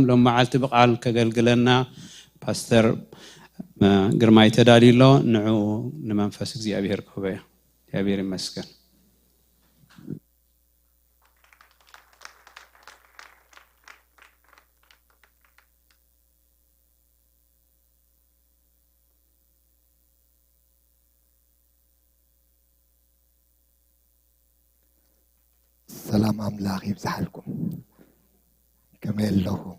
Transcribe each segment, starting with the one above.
ሎም መዓልቲ ብቓል ከገልግለና ፓስተር ግርማይ ተዳልዩ ኣሎ። ንዕኡ ንመንፈስ እግዚኣብሔር ክህቦ እየ። እግዚኣብሔር ይመስገን። ሰላም ኣምላኽ ይብዝሓልኩም። ከመይ ኣለኹም?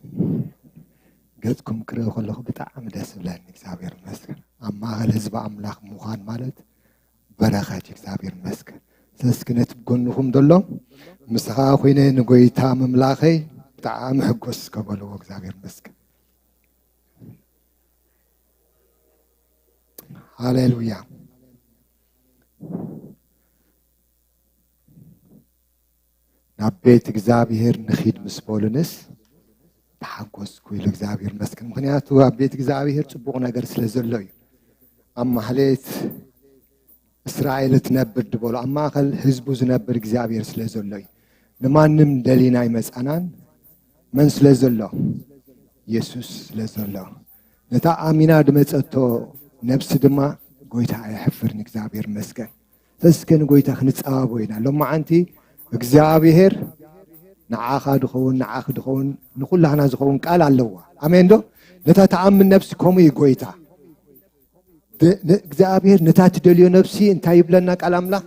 ገጽኩም ክርኢ ከለኹ ብጣዕሚ ደስ ይብለኒ። እግዚኣብሔር ይመስገን። ኣብ ማእኸል ህዝቢ ኣምላኽ ምዃን ማለት በረኸት እዩ። እግዚኣብሔር ይመስገን። ስለዚ እስኪ ነቲ ብጎንኹም ዘሎ ምሳኻ ኮይነ ንጎይታ ምምላኸይ ብጣዕሚ ሕጎስ እስከ በልዎ። እግዚኣብሔር ይመስገን። ሃሌሉያ። ናብ ቤት እግዚኣብሔር ንኺድ ምስ በሉንስ ተሓጎስኩ ኢሉ እግዚኣብሔር መስክን። ምኽንያቱ ኣብ ቤት እግዚኣብሔር ጽቡቕ ነገር ስለ ዘሎ እዩ። ኣብ ማህሌት እስራኤል እትነብር ድበሎ ኣብ ማእኸል ህዝቡ ዝነብር እግዚኣብሔር ስለ ዘሎ እዩ። ንማንም ደሊና ኣይመጻናን። መን ስለ ዘሎ? የሱስ ስለ ዘሎ። ነታ ኣሚና ድመጸቶ ነብሲ ድማ ጎይታ ኣየሕፍርን። እግዚኣብሔር መስገን። ተስከ ንጎይታ ክንጸባቦ ኢና። ሎማዓንቲ እግዚኣብሔር ንዓኻ ድኸውን ንዓኺ ድኸውን ንኹላህና ዝኸውን ቃል ኣለዋ። ኣሜን ዶ? ነታ ተኣምን ነብሲ ከምኡ እዩ ጎይታ እግዚኣብሔር። ነታ ትደልዮ ነብሲ እንታይ ይብለና ቃል ኣምላኽ?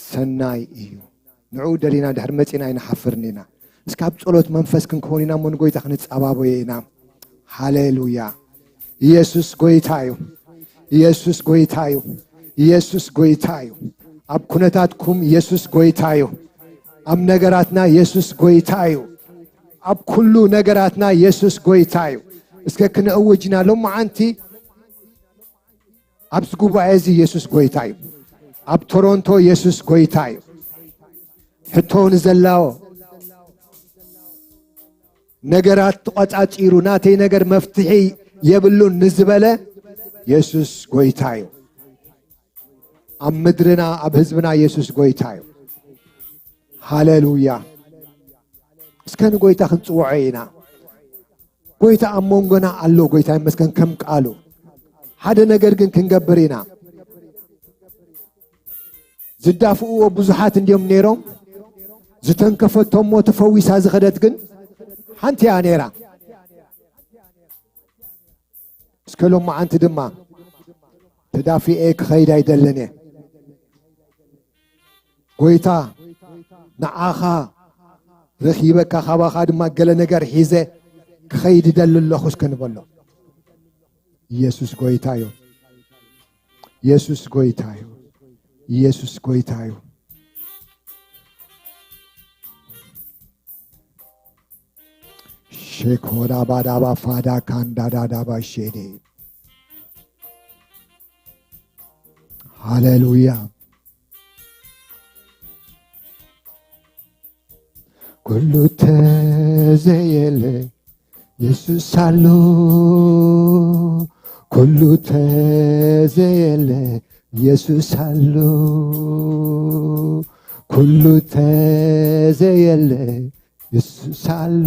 ሰናይ እዩ። ንዕኡ ደሊና ድሕር መጺና ኣይንሓፍርን ኢና። እስካብ ጸሎት መንፈስ ክንከውን ኢና እሞ ንጎይታ ክንጸባበዮ ኢና። ሃሌሉያ። ኢየሱስ ጎይታ እዩ። ኢየሱስ ጎይታ እዩ። ኢየሱስ ጎይታ እዩ። ኣብ ኩነታትኩም ኢየሱስ ጎይታ እዩ። ኣብ ነገራትና ኢየሱስ ጎይታ እዩ። ኣብ ኩሉ ነገራትና ኢየሱስ ጎይታ እዩ። እስከ ክንእውጅና ሎማዓንቲ ኣብዚ ጉባኤ እዚ ኢየሱስ ጎይታ እዩ። ኣብ ቶሮንቶ ኢየሱስ ጎይታ እዩ። ሕቶ ንዘላዎ ነገራት ተቋጻጺሩ ናተይ ነገር መፍትሒ የብሉን ንዝበለ ኢየሱስ ጎይታ እዩ። ኣብ ምድርና ኣብ ህዝብና ኢየሱስ ጎይታ እዩ። ሃሌሉያ። እስከ ንጎይታ ክንጽውዖ ኢና። ጎይታ ኣብ መንጎና ኣሎ። ጎይታ ይመስገን ከም ቃሉ ሓደ ነገር ግን ክንገብር ኢና። ዝዳፍእዎ ብዙሓት እንዲዮም ነይሮም። ዝተንከፈቶሞ ተፈዊሳ ዝኸደት ግን ሓንቲ እያ ነይራ። እስከ ሎማዓንቲ ድማ ተዳፊኤ ክኸይድ ኣይደልን እየ። ጎይታ ንዓኻ ረኺበካ ካባኻ ድማ ገለ ነገር ሒዘ ክኸይድ ይደሊ ኣለኹ እስከ ንበሎ። ኢየሱስ ጎይታ እዩ። ኢየሱስ ጎይታ እዩ። ኢየሱስ ጎይታ እዩ። ሼኮዳ ባዳባ ፋዳ ካንዳዳዳባ ሼዴ። ሃሌሉያ። ኩሉ ተዘየለ የሱስ ኣሎ። ኩሉ ተዘየለ የሱስ ኣሎ። ኩሉ ተዘየለ የሱስ ኣሎ።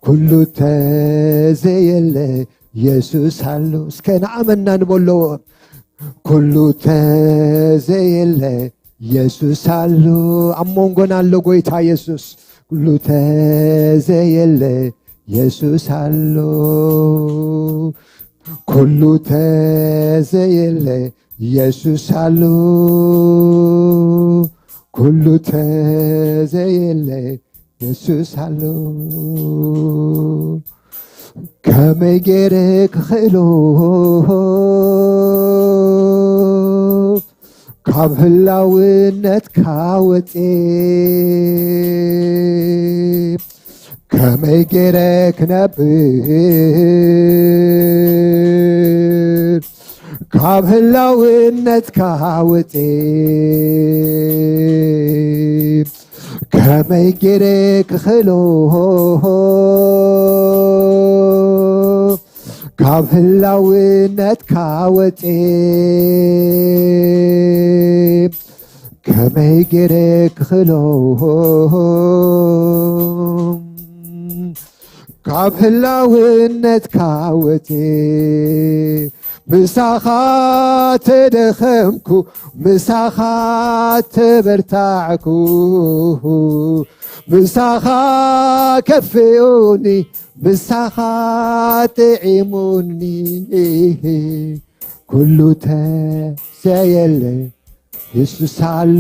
ኩሉ ተዘየለ የሱስ ኣሎ። እስከ ንኣመና ንበለዎ። ኩሉ ተዘየለ የሱስ ኣሎ። ኣብ መንጎና ኣሎ ጎይታ የሱስ። ኩሉ ተዘየለ የሱስ ኣሎ። ኩሉ ተዘየለ የሱስ ኣሎ። ኩሉ ተዘየለ የሱስ ኣሎ። ከመይ ገይረ ክኽእሎ ካብ ህላውነትካ ወፅየ ከመይ ገይረ ክነብር ካብ ህላውነትካ ወፅየ ከመይ ገይረ ክኽእሎ ካብ ህላውነትካ ወፅየ ከመይ ገይረ ክኽእሎ ካብ ህላውነትካ ወጺ ምሳኻ ተደኸምኩ፣ ምሳኻ ተበርታዕኩ፣ ምሳኻ ከፊኡኒ፣ ምሳኻ ጥዒሙኒ፣ ኩሉ ተዘየለ የሱስ ኣሎ፣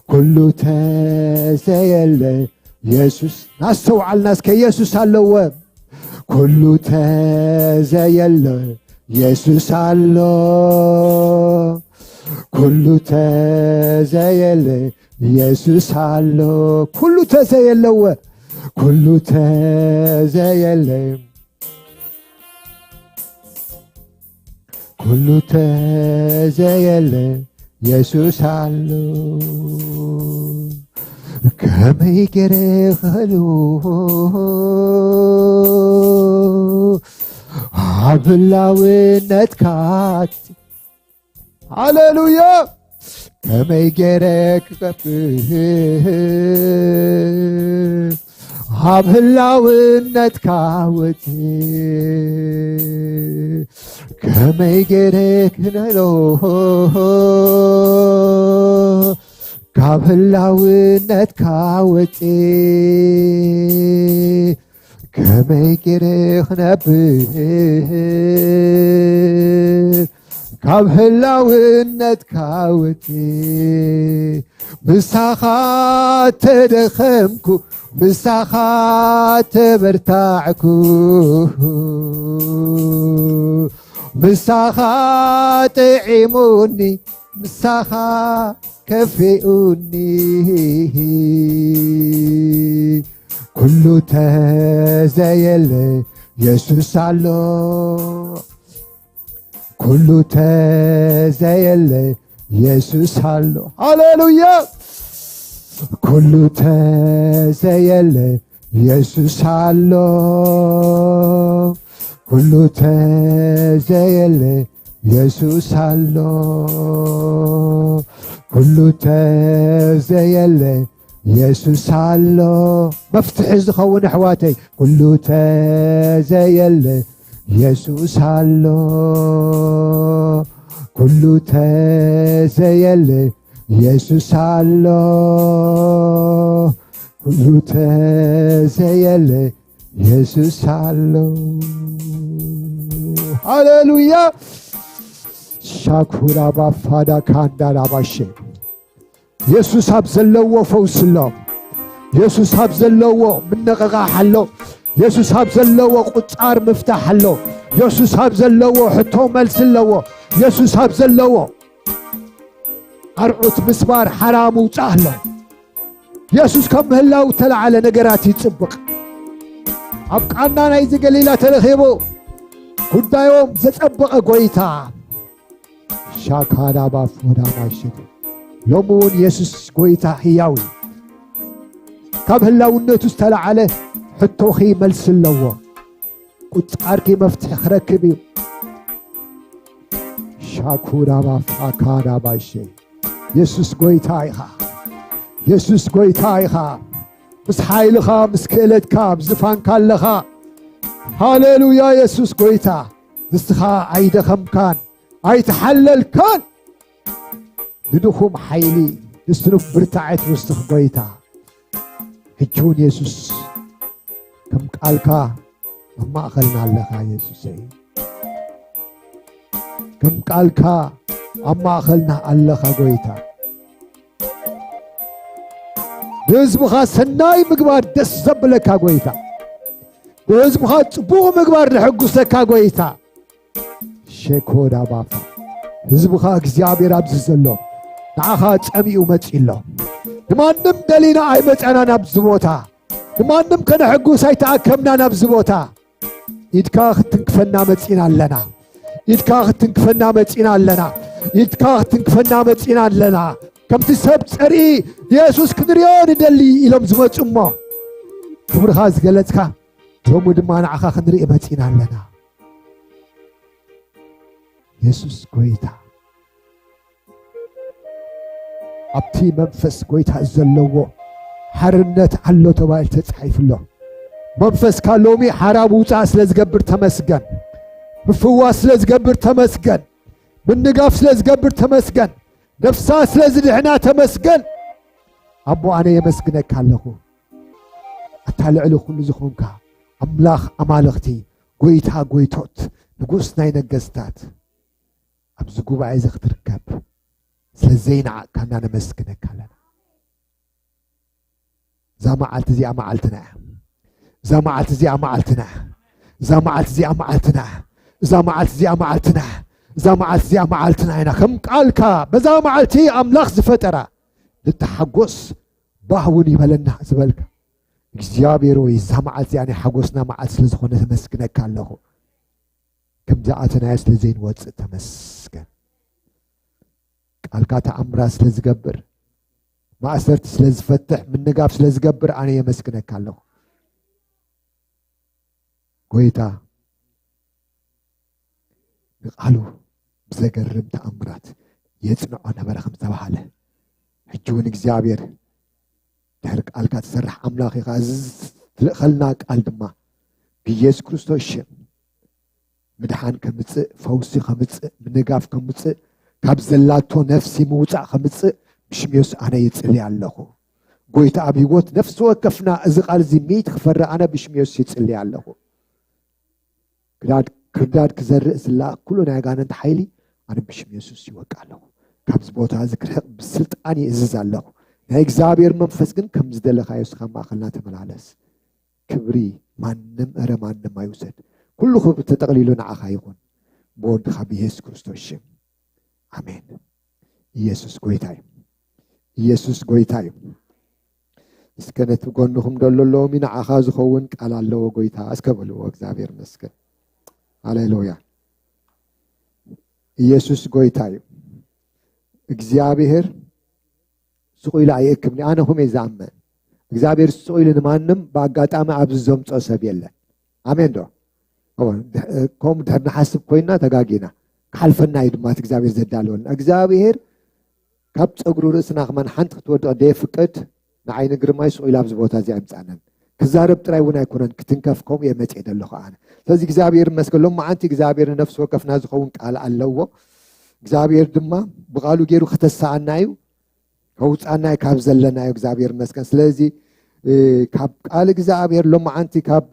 ኩሉ ተዘየለ የሱስ። ናስተውዓልና እስከ፣ የሱስ ኣለወ። ኩሉ ተዘየለ የሱስ ኣሎ፣ ኩሉ ተዘየለ የሱስ ኣሎ፣ ኩሉ ተዘየለወ፣ ኩሉ ተዘየለ፣ ኩሉ ተዘየለ የሱስ ኣሎ። ከመይ ገይረ ክኽእሎ ኣብ ህላውነትካ? ሃሌሉያ። ከመይ ገይረ ክጸብእ ኣብ ህላውነትካ ወጺ፣ ከመይ ገይረ ክነሎ ካብ ህላውነትካ ወጺ፣ ከመይ ገይረ ክነብር ካብ ህላውነትካ ወጺ፣ ምሳኻ ተደኸምኩ፣ ምሳኻ ተበርታዕኩ፣ ምሳኻ ጥዒሙኒ፣ ምሳኻ ከፊኡኒ፣ ኩሉ ተዘየለ የሱስ ኣሎ፣ ኩሉ ተዘየለ የሱስ ኣሎ። ሃሌሉያ። ኩሉ ተዘየለ የሱስ ኣሎ፣ ኩሉ ተዘየለ የሱስ ኣሎ፣ ኩሉ ተዘየለ የሱስ ኣሎ። መፍትሒ ዝኸውን ኣሕዋተይ፣ ኩሉ ተዘየለ የሱስ ኣሎ፣ ኩሉ ተዘየለ የሱስ ኣሎ፣ ኩሉ ተዘየለ የሱስ ኣሎ። ሃሌሉያ። ሻኩራ ባፋዳ ካንዳ ላባሼ። የሱስ ኣብ ዘለዎ ፈውሲ ኣሎ። የሱስ ኣብ ዘለዎ ምንቕቓሕ ኣሎ። የሱስ ኣብ ዘለዎ ቁጻር ምፍታሕ ኣሎ። የሱስ ኣብ ዘለዎ ሕቶ መልሲ ኣለዎ። የሱስ ኣብ ዘለዎ ኣርዑት ምስባር ሓራ ምውጻእ ኣሎ። የሱስ ካብ ምህላው ተላዓለ ነገራት ይጽብቕ። ኣብ ቃና ናይዚ ገሊላ ተረኺቡ ጉዳዮም ዘጸበቐ ጎይታ። ሻካዳ ባፎዳ ማሽን። ሎሚ እውን የሱስ ጎይታ ህያው እዩ። ካብ ህላውነቱ ዝተላዓለ ሕቶኺ መልሲ ኣለዎ። ቁጻርኪ መፍትሒ ክረክብ እዩ። ሻኩዳ ባፋካዳ ባሼ። የሱስ ጎይታ ኢኻ። የሱስ ጎይታ ኢኻ። ምስ ሓይልኻ፣ ምስ ክእለትካ፣ ኣብ ዝፋንካ ኣለኻ። ሃሌሉያ፣ የሱስ ጎይታ። ንስኻ ኣይደኸምካን፣ ኣይተሓለልካን። ንድኹም ሓይሊ፣ ንስኑፍ ብርታዐ ትውስኽ ጎይታ። ሕጂ እውን የሱስ ከም ቃልካ ኣብ ማእኸልና ኣለኻ የሱሰይ። ከም ቃልካ ኣብ ማእኸልና ኣለኻ ጎይታ። ብህዝብኻ ሰናይ ምግባር ደስ ዘብለካ ጎይታ። ብህዝብኻ ጽቡቕ ምግባር ዘሐጉሰካ ጎይታ። ሸኮዳ ባፋ። ህዝብኻ እግዚኣብሔር ኣብዚ ዘሎ ንዓኻ ጸሚኡ መጺ ኣሎ። ንማንም ደሊና ኣይመጸናን ኣብዚ ቦታ። ንማንም ከነሐጉስ ኣይተኣከብናን ኣብዚ ቦታ። ኢድካ ክትንክፈና መጺና ኣለና። ኢድካ ክትንክፈና መጺና ኣለና። ኢድካ ክትንክፈና መጺና ኣለና። ከምቲ ሰብ ጸርኢ የሱስ ክንሪኦ ንደሊ ኢሎም ዝመጹ እሞ፣ ክብርኻ ዝገለጽካ፣ ሎሚ ድማ ንዓኻ ክንርኢ መጺና ኣለና። የሱስ ጎይታ። ኣብቲ መንፈስ ጎይታ ዘለዎ ሓርነት ኣሎ ተባሂሉ ተጻሒፉ ኣሎ። መንፈስካ ሎሚ ሓራ ምውፃእ ስለ ዝገብር ተመስገን። ምፍዋስ ስለ ዝገብር ተመስገን። ምንጋፍ ስለ ዝገብር ተመስገን። ነፍሳ ስለ ዝድሕና ተመስገን። ኣቦ ኣነ የመስግነካ ኣለኹ። ኣታ ልዕሊ ኩሉ ዝኾንካ ኣምላኽ ኣማልኽቲ፣ ጎይታ ጎይቶት፣ ንጉስ ናይ ነገስታት፣ ኣብዚ ጉባኤ እዚ ክትርከብ ስለ ዘይነዓቕካና ነመስግነካ ኣለና። እዛ መዓልቲ እዚኣ መዓልትና እያ። እዛ መዓልቲ እዚኣ መዓልትና እያ። እዛ መዓልቲ እዚኣ መዓልትና እያ። እዛ መዓልቲ እዚኣ መዓልትና እያ። እዛ መዓልቲ እዚኣ መዓልትና ኢና። ከም ቃልካ በዛ መዓልቲ ኣምላኽ ዝፈጠራ ንተሓጎስ፣ ባህ እውን ይበለና ዝበልካ እግዚኣብሔር ወይ፣ እዛ መዓልቲ እዚኣ ናይ ሓጎስና መዓልቲ ስለ ዝኾነ ተመስግነካ ኣለኹ። ከምዚ ኣተናዮ ስለ ዘይንወፅእ ተመስገን። ቃልካ ተኣምራት ስለ ዝገብር፣ ማእሰርቲ ስለ ዝፈትሕ፣ ምንጋፍ ስለ ዝገብር ኣነ የመስግነካ ኣለኹ። ጎይታ ንቃሉ ብዘገርም ተኣምራት የጽንዖ ነበረ ከም ዝተባህለ፣ ሕጂ እውን እግዚኣብሔር ድሕሪ ቃልካ ትሰርሕ ኣምላኽ ኢኻ። እዚ ትልእኸልና ቃል ድማ ብኢየሱስ ክርስቶስ ሽም ምድሓን ከምጽእ፣ ፈውሲ ከምጽእ፣ ምንጋፍ ከምጽእ፣ ካብ ዘላቶ ነፍሲ ምውጻእ ከምጽእ ብሽም የሱስ ኣነ ይጽሊ ኣለኹ። ጎይታ ኣብ ህይወት ነፍሲ ወከፍና እዚ ቃል እዚ ሚእቲ ክፈሪ ኣነ ብሽም የሱስ ይጽሊ ኣለኹ። ክዳድ ክርዳድ ክዘርእ ዝለኣኽ ኩሉ ናይ ኣጋንንት ሓይሊ ኣነ ብሽም የሱስ ይወቅ ኣለኹ። ካብዚ ቦታ እዚ ክርሕቕ ብስልጣን ይእዝዝ ኣለኹ። ናይ እግዚኣብሔር መንፈስ ግን ከም ዝደለኻዮ እስኻ ማእኸልና ተመላለስ። ክብሪ ማንም እረ ማንም ኣይውሰድ። ኩሉ ክብሪ ተጠቕሊሉ ንዓኻ ይኹን ብወድኻ ብየሱስ ክርስቶስ ሽም ኣሜን። ኢየሱስ ጎይታ እዩ። ኢየሱስ ጎይታ እዩ። እስከ ነቲ ጎንኹም ደሎ ሎሚ ንዓኻ ዝኸውን ቃል ኣለዎ ጎይታ እስከ በልዎ። እግዚኣብሔር ይመስገን። ሃሌሉያ። ኢየሱስ ጎይታ እዩ። እግዚኣብሔር ስቕ ኢሉ ኣይእክብኒ። ኣነ ኹም እየ ዝኣምን። እግዚኣብሔር ስቕ ኢሉ ንማንም ብኣጋጣሚ ኣብዚ ዘምጾ ሰብ የለን። ኣሜን ዶ? ከምኡ ድሕር ንሓስብ ኮይና ተጋጊና። ክሓልፈና እዩ ድማ እቲ እግዚኣብሔር ዘዳለወልና። እግዚኣብሔር ካብ ጸጉሪ ርእስና ከማን ሓንቲ ክትወድቕ ደየፍቅድ። ንዓይኒ ግርማይ ስቕ ኢሉ ኣብዚ ቦታ እዚ ኣይምጻእነን። ክዛረብ ጥራይ እውን ኣይኮነን ክትንከፍ ከምኡ እየ መጽእ ዘለኹ ኣነ። ስለዚ እግዚኣብሔር ይመስገን። ሎም መዓንቲ እግዚኣብሔር ንነፍሲ ወከፍና ዝኸውን ቃል ኣለዎ። እግዚኣብሔር ድማ ብቓሉ ገይሩ ከተሳኣና እዩ። ከውፃና ካብ ዘለናዮ እግዚኣብሔር ይመስገን። ስለዚ ካብ ቃል እግዚኣብሔር ሎማዓንቲ ካብ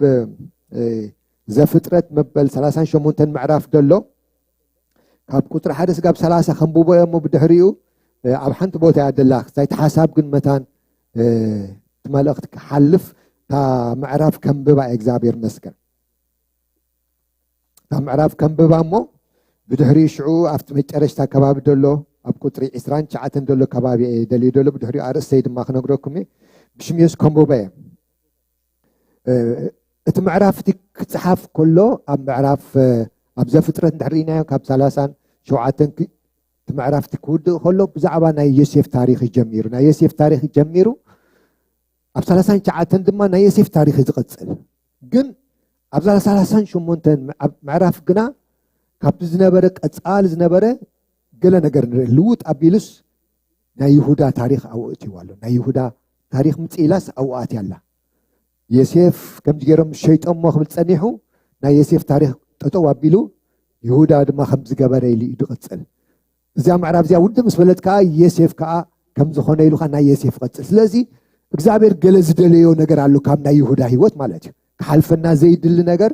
ዘፍጥረት መበል ሰላሳን ሸሞንተን ምዕራፍ ደሎ ካብ ቁፅሪ ሓደ ስጋብ ሰላሳ ከንብቦ እሞ ብድሕሪኡ ኣብ ሓንቲ ቦታ እያ ደላ ክሳይቲ ሓሳብ ግን መታን እቲ መልእኽቲ ክሓልፍ እታ ምዕራፍ ከንብባ እየ እግዚኣብሔር ይመስገን። ካብ ምዕራፍ ከንብባ እሞ ብድሕሪ ሽዑ ኣብቲ መጨረሽታ ከባቢ ደሎ ኣብ ቁፅሪ ዕስራን ትሽዓተን ደሎ ከባቢ እየ ደልዩ ደሎ ብድሕሪኡ ኣርእስተይ ድማ ክነግረኩም እየ። ብሽም የሱስ ከንብቦ እየ። እቲ ምዕራፍ እቲ ክፅሓፍ ከሎ ኣብ ምዕራፍ ኣብ ዘፍጥረት እንድሕር ኢናዮ ካብ ሰላሳን ሸውዓተን እቲ ምዕራፍ እቲ ክውድእ ከሎ ብዛዕባ ናይ ዮሴፍ ታሪክ ጀሚሩ ናይ ዮሴፍ ታሪክ ጀሚሩ ኣብ ሰላሳን ትሽዓተን ድማ ናይ ዮሴፍ ታሪክ እዩ ዝቕፅል። ግን ኣብዛ ሰላሳን ሸሞንተን ምዕራፍ ግና ካብቲ ዝነበረ ቀፃሊ ዝነበረ ገለ ነገር ንርኢ። ልውጥ ኣቢሉስ ናይ ይሁዳ ታሪክ ኣብኡ እትይዋ ኣሎ። ናይ ይሁዳ ታሪክ ምፅእ ኢላስ ኣብኡ ኣትያ ኣላ። ዮሴፍ ከምዚ ገይሮም ሸይጦሞ ክብል ፀኒሑ ናይ ዮሴፍ ታሪክ ጠጠው ኣቢሉ ይሁዳ ድማ ከም ዝገበረ ኢሉ እዩ ዝቕፅል። እዚኣ ምዕራፍ እዚኣ ውድእ ምስ በለት ከዓ ዮሴፍ ከዓ ከም ዝኾነ ኢሉ ከዓ ናይ ዮሴፍ ይቐፅል። ስለዚ እግዚኣብሔር ገለ ዝደለዮ ነገር ኣሎ ካብ ናይ ይሁዳ ህይወት ማለት እዩ። ክሓልፈና ዘይድሊ ነገር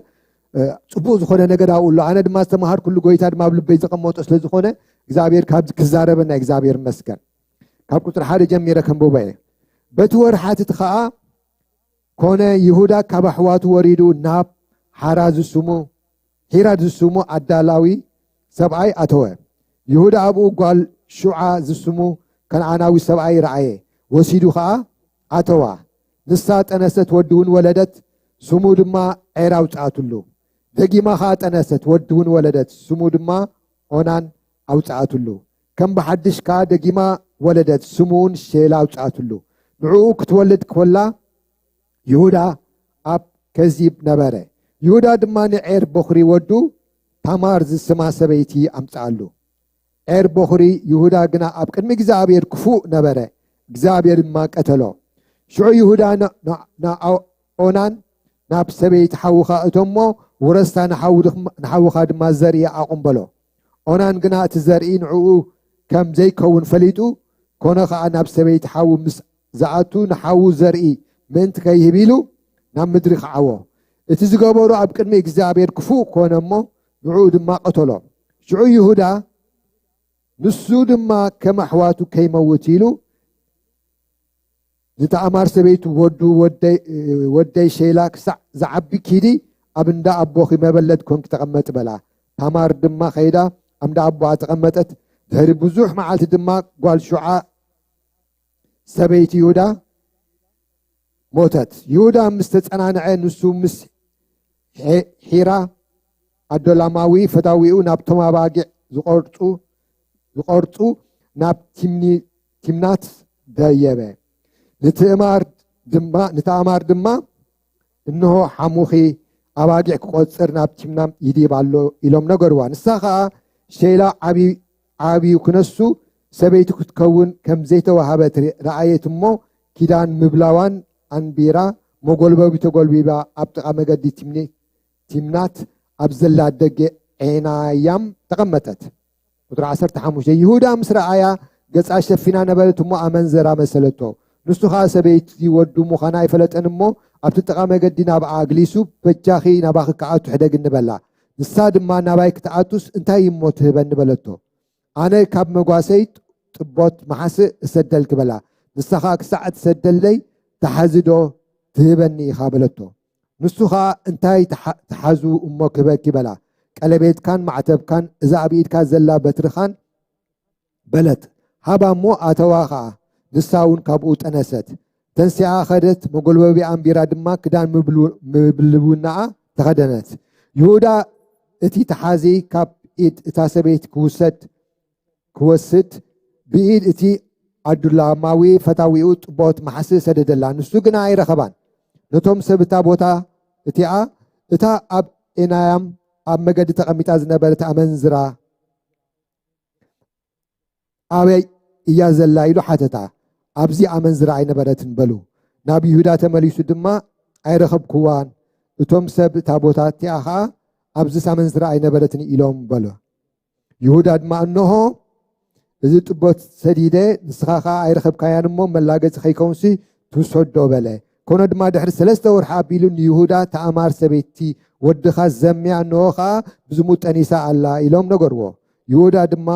ፅቡቅ ዝኾነ ነገር ኣብኡ ኣሎ። ኣነ ድማ ዝተምሃርኩሉ ጎይታ ድማ ኣብ ልበይ ዘቐመጦ ስለዝኾነ እግዚኣብሔር ካብዚ ክዛረበና እግዚኣብሔር ይመስገን። ካብ ቁፅሪ ሓደ ጀሚረ ከንብቦ እየ። በቲ ወርሓት እቲ ከዓ ኮነ ይሁዳ ካብ ኣሕዋቱ ወሪዱ ናብ ሓራ ዝስሙ ሒራድ ዝስሙ ኣዳላዊ ሰብኣይ ኣተወ። ይሁዳ ኣብኡ ጓል ሹዓ ዝስሙ ከነዓናዊ ሰብኣይ ረኣየ። ወሲዱ ኸዓ ኣተዋ። ንሳ ጠነሰት፣ ወዲ እውን ወለደት። ስሙ ድማ ዔር ኣውፅኣትሉ። ደጊማ ኸዓ ጠነሰት፣ ወዲ እውን ወለደት። ስሙ ድማ ኦናን ኣውፅኣትሉ። ከም ብሓድሽ ከኣ ደጊማ ወለደት፣ ስሙ እውን ሼላ ኣውጽኣትሉ። ንዕኡ ክትወልድ ኮላ፣ ይሁዳ ኣብ ከዚብ ነበረ። ይሁዳ ድማ ንዔር በኹሪ ወዱ ታማር ዝስማ ሰበይቲ ኣምጽኣሉ። ዔር በኹሪ ይሁዳ ግና ኣብ ቅድሚ እግዚኣብሔር ክፉእ ነበረ፣ እግዚኣብሔር ድማ ቀተሎ። ሽዑ ይሁዳ ንኦናን ናብ ሰበይቲ ሓውኻ እቶ እሞ፣ ውረስታ ንሓው ድኽማ-፣ ንሓውኻ ድማ ዘርኢ ኣቑም በሎ። ኦናን ግና እቲ ዘርኢ ንዕኡ ከም ዘይከውን ፈሊጡ፣ ኮነ ኸኣ ናብ ሰበይቲ ሓው ምስ ዝኣቱ፣ ንሓዉ ዘርኢ ምእንቲ ከይህብ ኢሉ ናብ ምድሪ ከዓዎ። እቲ ዝገበሮ ኣብ ቅድሚ እግዚኣብሔር ክፉእ ኮነ እሞ፣ ንዕኡ ድማ ቀተሎ። ሽዑ ይሁዳ፣ ንሱ ድማ ከም ኣሕዋቱ ከይመውት ኢሉ፣ ንተኣማር ሰበይቱ ወዱ ወደይ፣ ወደይ ሼላ ክሳዕ ዝዓቢ ኪዲ ኣብ እንዳ ኣቦኺ መበለት ኮንኪ ተቐመጢ በላ። ታማር ድማ ከይዳ ኣብ እንዳ ኣቦኣ ተቐመጠት። ድሕሪ ብዙሕ መዓልቲ ድማ ጓል ሹዓ ሰበይቲ ይሁዳ ሞተት። ይሁዳ ምስ ተጸናንዐ ንሱ ምስ ሒ-፣ ሒራ ኣዶላማዊ ፈታዊኡ ናብቶም ኣባጊዕ ዝቖርጹ፣ ዝቖርጹ ናብ ቲምኒ-፣ ቲምናት ደየበ። ንትእማር ድማ፣ ንተኣማር ድማ፣ "እንሆ ሓሙኺ ኣባጊዕ ክቖጽር ናብ ቲምናት ይድይብ ኣሎ" ኢሎም ነገርዋ። ንሳ ኸኣ ሼላ ዓቢ-፣ ዓብዩ ክነሱ ሰበይቱ ክትከውን ከም ዘይተዋሃበት ር-፣ ረኣየት እሞ ኪዳን ምብላዋን ኣንቢራ መጎልበቢ ተጎልቢባ ኣብ ጥቓ መገዲ ቲምኒ-፣ ቲምናት ኣብ ዘላ ደገ ዔናያም ተቐመጠት። ቁጽሪ ዓሰርተ ሓሙሽተ፣ ይሁዳ ምስ ረኣያ ገጻ ሸፊና ነበረት እሞ ኣመንዘራ መሰለቶ። ንሱ ኸኣ ሰበይቲ ወዱ ምዃና ኣይፈለጠን እሞ ኣብቲ ጥቓ መገዲ ናብኣ ኣግሊሱ፣ "በጃኺ ናባኺ ክኣቱ ሕደግኒ" በላ። ንሳ ድማ፣ "ናባይ ክትኣቱስ እንታይ እሞ ትህበኒ?" በለቶ። "ኣነ ካብ መጓሰይ ጥቦት መሓስእ እሰደልኪ" በላ። ንሳ ኸኣ፣ "ክሳዕ እትሰደለይ ተሓዚ ዶ ትህበኒ ኢኻ?" በለቶ። ንሱ ኸኣ፣ "እንታይ ትሓ-፣ ትሓዙ እሞ ክህበኪ?" በላ። "ቀለቤትካን ማዕተብካን እዛ ኣብ ኢድካ ዘላ በትርኻን" በለት። ሃባ እሞ ኣተዋ ኸኣ፣ ንሳ እውን ካብኡ ጠነሰት። ተንሲኣ ኸደት፣ መጎልበቢኣ ኣንቢራ ድማ ክዳን ምብሉ-፣ ምብልቡናኣ ተኸደነት። ይሁዳ እቲ ተሓዚ ካብ ኢድ እታ ሰበይቲ ክውሰድ፣ ክወስድ ብኢድ እቲ ኣዱላማዊ ፈታዊኡ ጥቦት መሓስእ ሰደደላ፣ ንሱ ግና ኣይረኸባን። ነቶም ሰብ እታ ቦታ እቲኣ፣ "እታ ኣብ ኤናያም ኣብ መገዲ ተቐሚጣ ዝነበረት ኣመንዝራ ኣበይ እያ ዘላ?" ኢሉ ሓተታ። "ኣብዚ ኣመንዝራ ኣይነበረትን" በሉ። ናብ ይሁዳ ተመሊሱ ድማ፣ "ኣይረኸብክዋን፣ እቶም ሰብ እታ ቦታ እቲኣ ኸኣ፣ ኣብዚስ ኣመንዝራ ኣይነበረትን ኢሎም" በሎ። ይሁዳ ድማ፣ "እንሆ፣ እዚ ጥቦት ሰዲደ፣ ንስኻ ኸኣ ኣይረኸብካያን እሞ፣ መላገጺ ከይከውንሲ ትውሰዶ" በለ። ኮነ ድማ ድሕሪ ሰለስተ ወርሒ ኣቢሉ ንይሁዳ፣ "ታእማር ሰበይቲ ወድኻ ዘምያ፣ እንሆ ኸኣ ብዝሙት ጠኒሳ ኣላ" ኢሎም ነገርዎ። ይሁዳ ድማ፣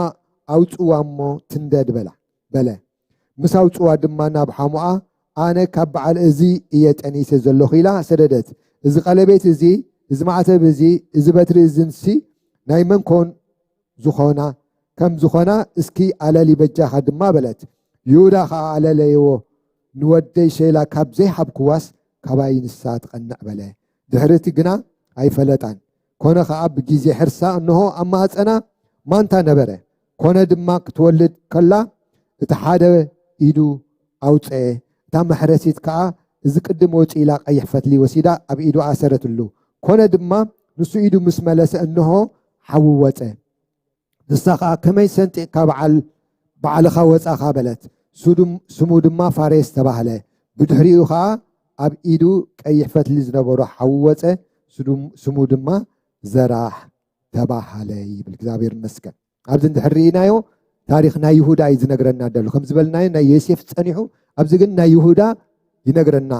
"ኣውጽዋ እሞ ትንደድ" በላ፣ በለ። ምስ ኣውጽዋ ድማ ናብ ሓሙኣ፣ "ኣነ ካብ በዓል እዚ እየ ጠኒሰ ዘለኹ" ኢላ ሰደደት። "እዚ ቀለቤት እዚ፣ እዚ ማዕተብ እዚ፣ እዚ በትሪ እዝንሲ ናይ መን ኮን ዝኾና፣ ከም ዝኾና እስኪ ኣለሊ በጃኻ ድማ" በለት። ይሁዳ ኸኣ ኣለለይዎ፣ "ንወደይ ሼላ ካብ ዘይሃብክዋስ ካባይ ንሳ ትቐንዕ" በለ። ድሕሪ እቲ ግና ኣይፈለጣን። ኮነ ኸኣ ብግዜ ሕርሳ እንሆ ኣብ ማዕጸና ማንታ ነበረ። ኮነ ድማ ክትወልድ ከላ እቲ ሓደ ኢዱ ኣውጽአ፣ እታ መሕረሲት ከኣ እዚ ቅድም ወጺኡ ኢላ ቀይሕ ፈትሊ ወሲዳ ኣብ ኢዱ ኣሰረትሉ። ኮነ ድማ ንሱ ኢዱ ምስ መለሰ እንሆ ሓዊ ወጸ። ንሳ ኸኣ፣ "ከመይ ሰንጢቕካ በዓል-፣ ባዕልኻ ወጻኻ?" በለት። ሱዱም-፣ ስሙ ድማ ፋሬስ ተባህለ። ብድሕሪኡ ኸኣ ኣብ ኢዱ ቀይሕ ፈትሊ ዝነበሮ ሓዊ ወጸ፣ ስዱም-፣ ስሙ ድማ ዘራህ ተባህለ ይብል። እግዚኣብሔር ይመስገን። ኣብዚ እንድሕር ርኢናዮ፣ ታሪኽ ናይ ይሁዳ እዩ ዝነግረና ደሎ። ከም ዝበልናዮ፣ ናይ ዮሴፍ ጸኒሑ፣ ኣብዚ ግን ናይ ይሁዳ ይነግረና።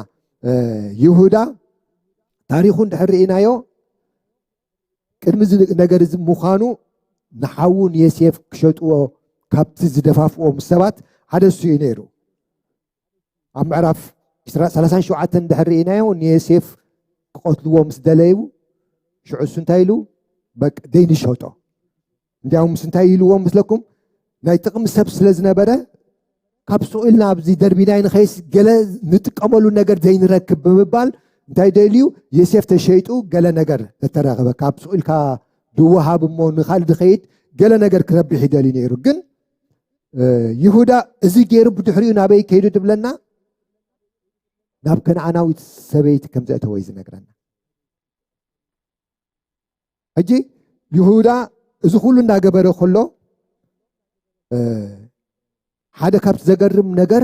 እ፣ ይሁዳ ታሪኹ እንድሕር ርኢናዮ፣ ቅድሚ እዚ ነገር እዚ ምዃኑ፣ ንሓዉ ንዮሴፍ ክሸጥዎ ካብቲ ዝደፋፍዎም ሰባት ሓደ እሱ እዩ ነይሩ። ኣብ ምዕራፍ ዕስራ፣ ሰላሳን ሸውዓተን እንድሕር ርኢናዮ፣ ንዮሴፍ ክቐትልዎ ምስ ደለዩ፣ ሽዑ እሱ እንታይ ኢሉ? በቃ፣ ደይ ንሸጦ። እንዲያውምስ እንታይ ኢልዎ ምስለኩም? ናይ ጥቕሚ ሰብ ስለ ዝነበረ፣ ካብ ሱቕ ኢልና ኣብዚ ደርቢናይ ንኸይስ ገለ ንጥቀመሉ ነገር ዘይንረክብ ብምባል፣ እንታይ ደልዩ? ዮሴፍ ተሸይጡ ገለ ነገር እተረኸበ፣ ካብ ሱቕ ኢልካ ድወሃብ እሞ ንኻልእ ድኸይድ ገለ ነገር ክረብሕ ይደልዩ ነይሩ። ግን፣ እ፣ ይሁዳ እዚ ገይሩ ብድሕሪኡ ናበይ ከይዱ ትብለና? ናብ ከነዓናዊት ሰበይቲ ከም ዘእተወ እዩ ዝነግረና። ሕጂ ይሁዳ እዚ ኩሉ እንዳገበረ ከሎ፣ እ፣ ሓደ ካብቲ ዘገርም ነገር፣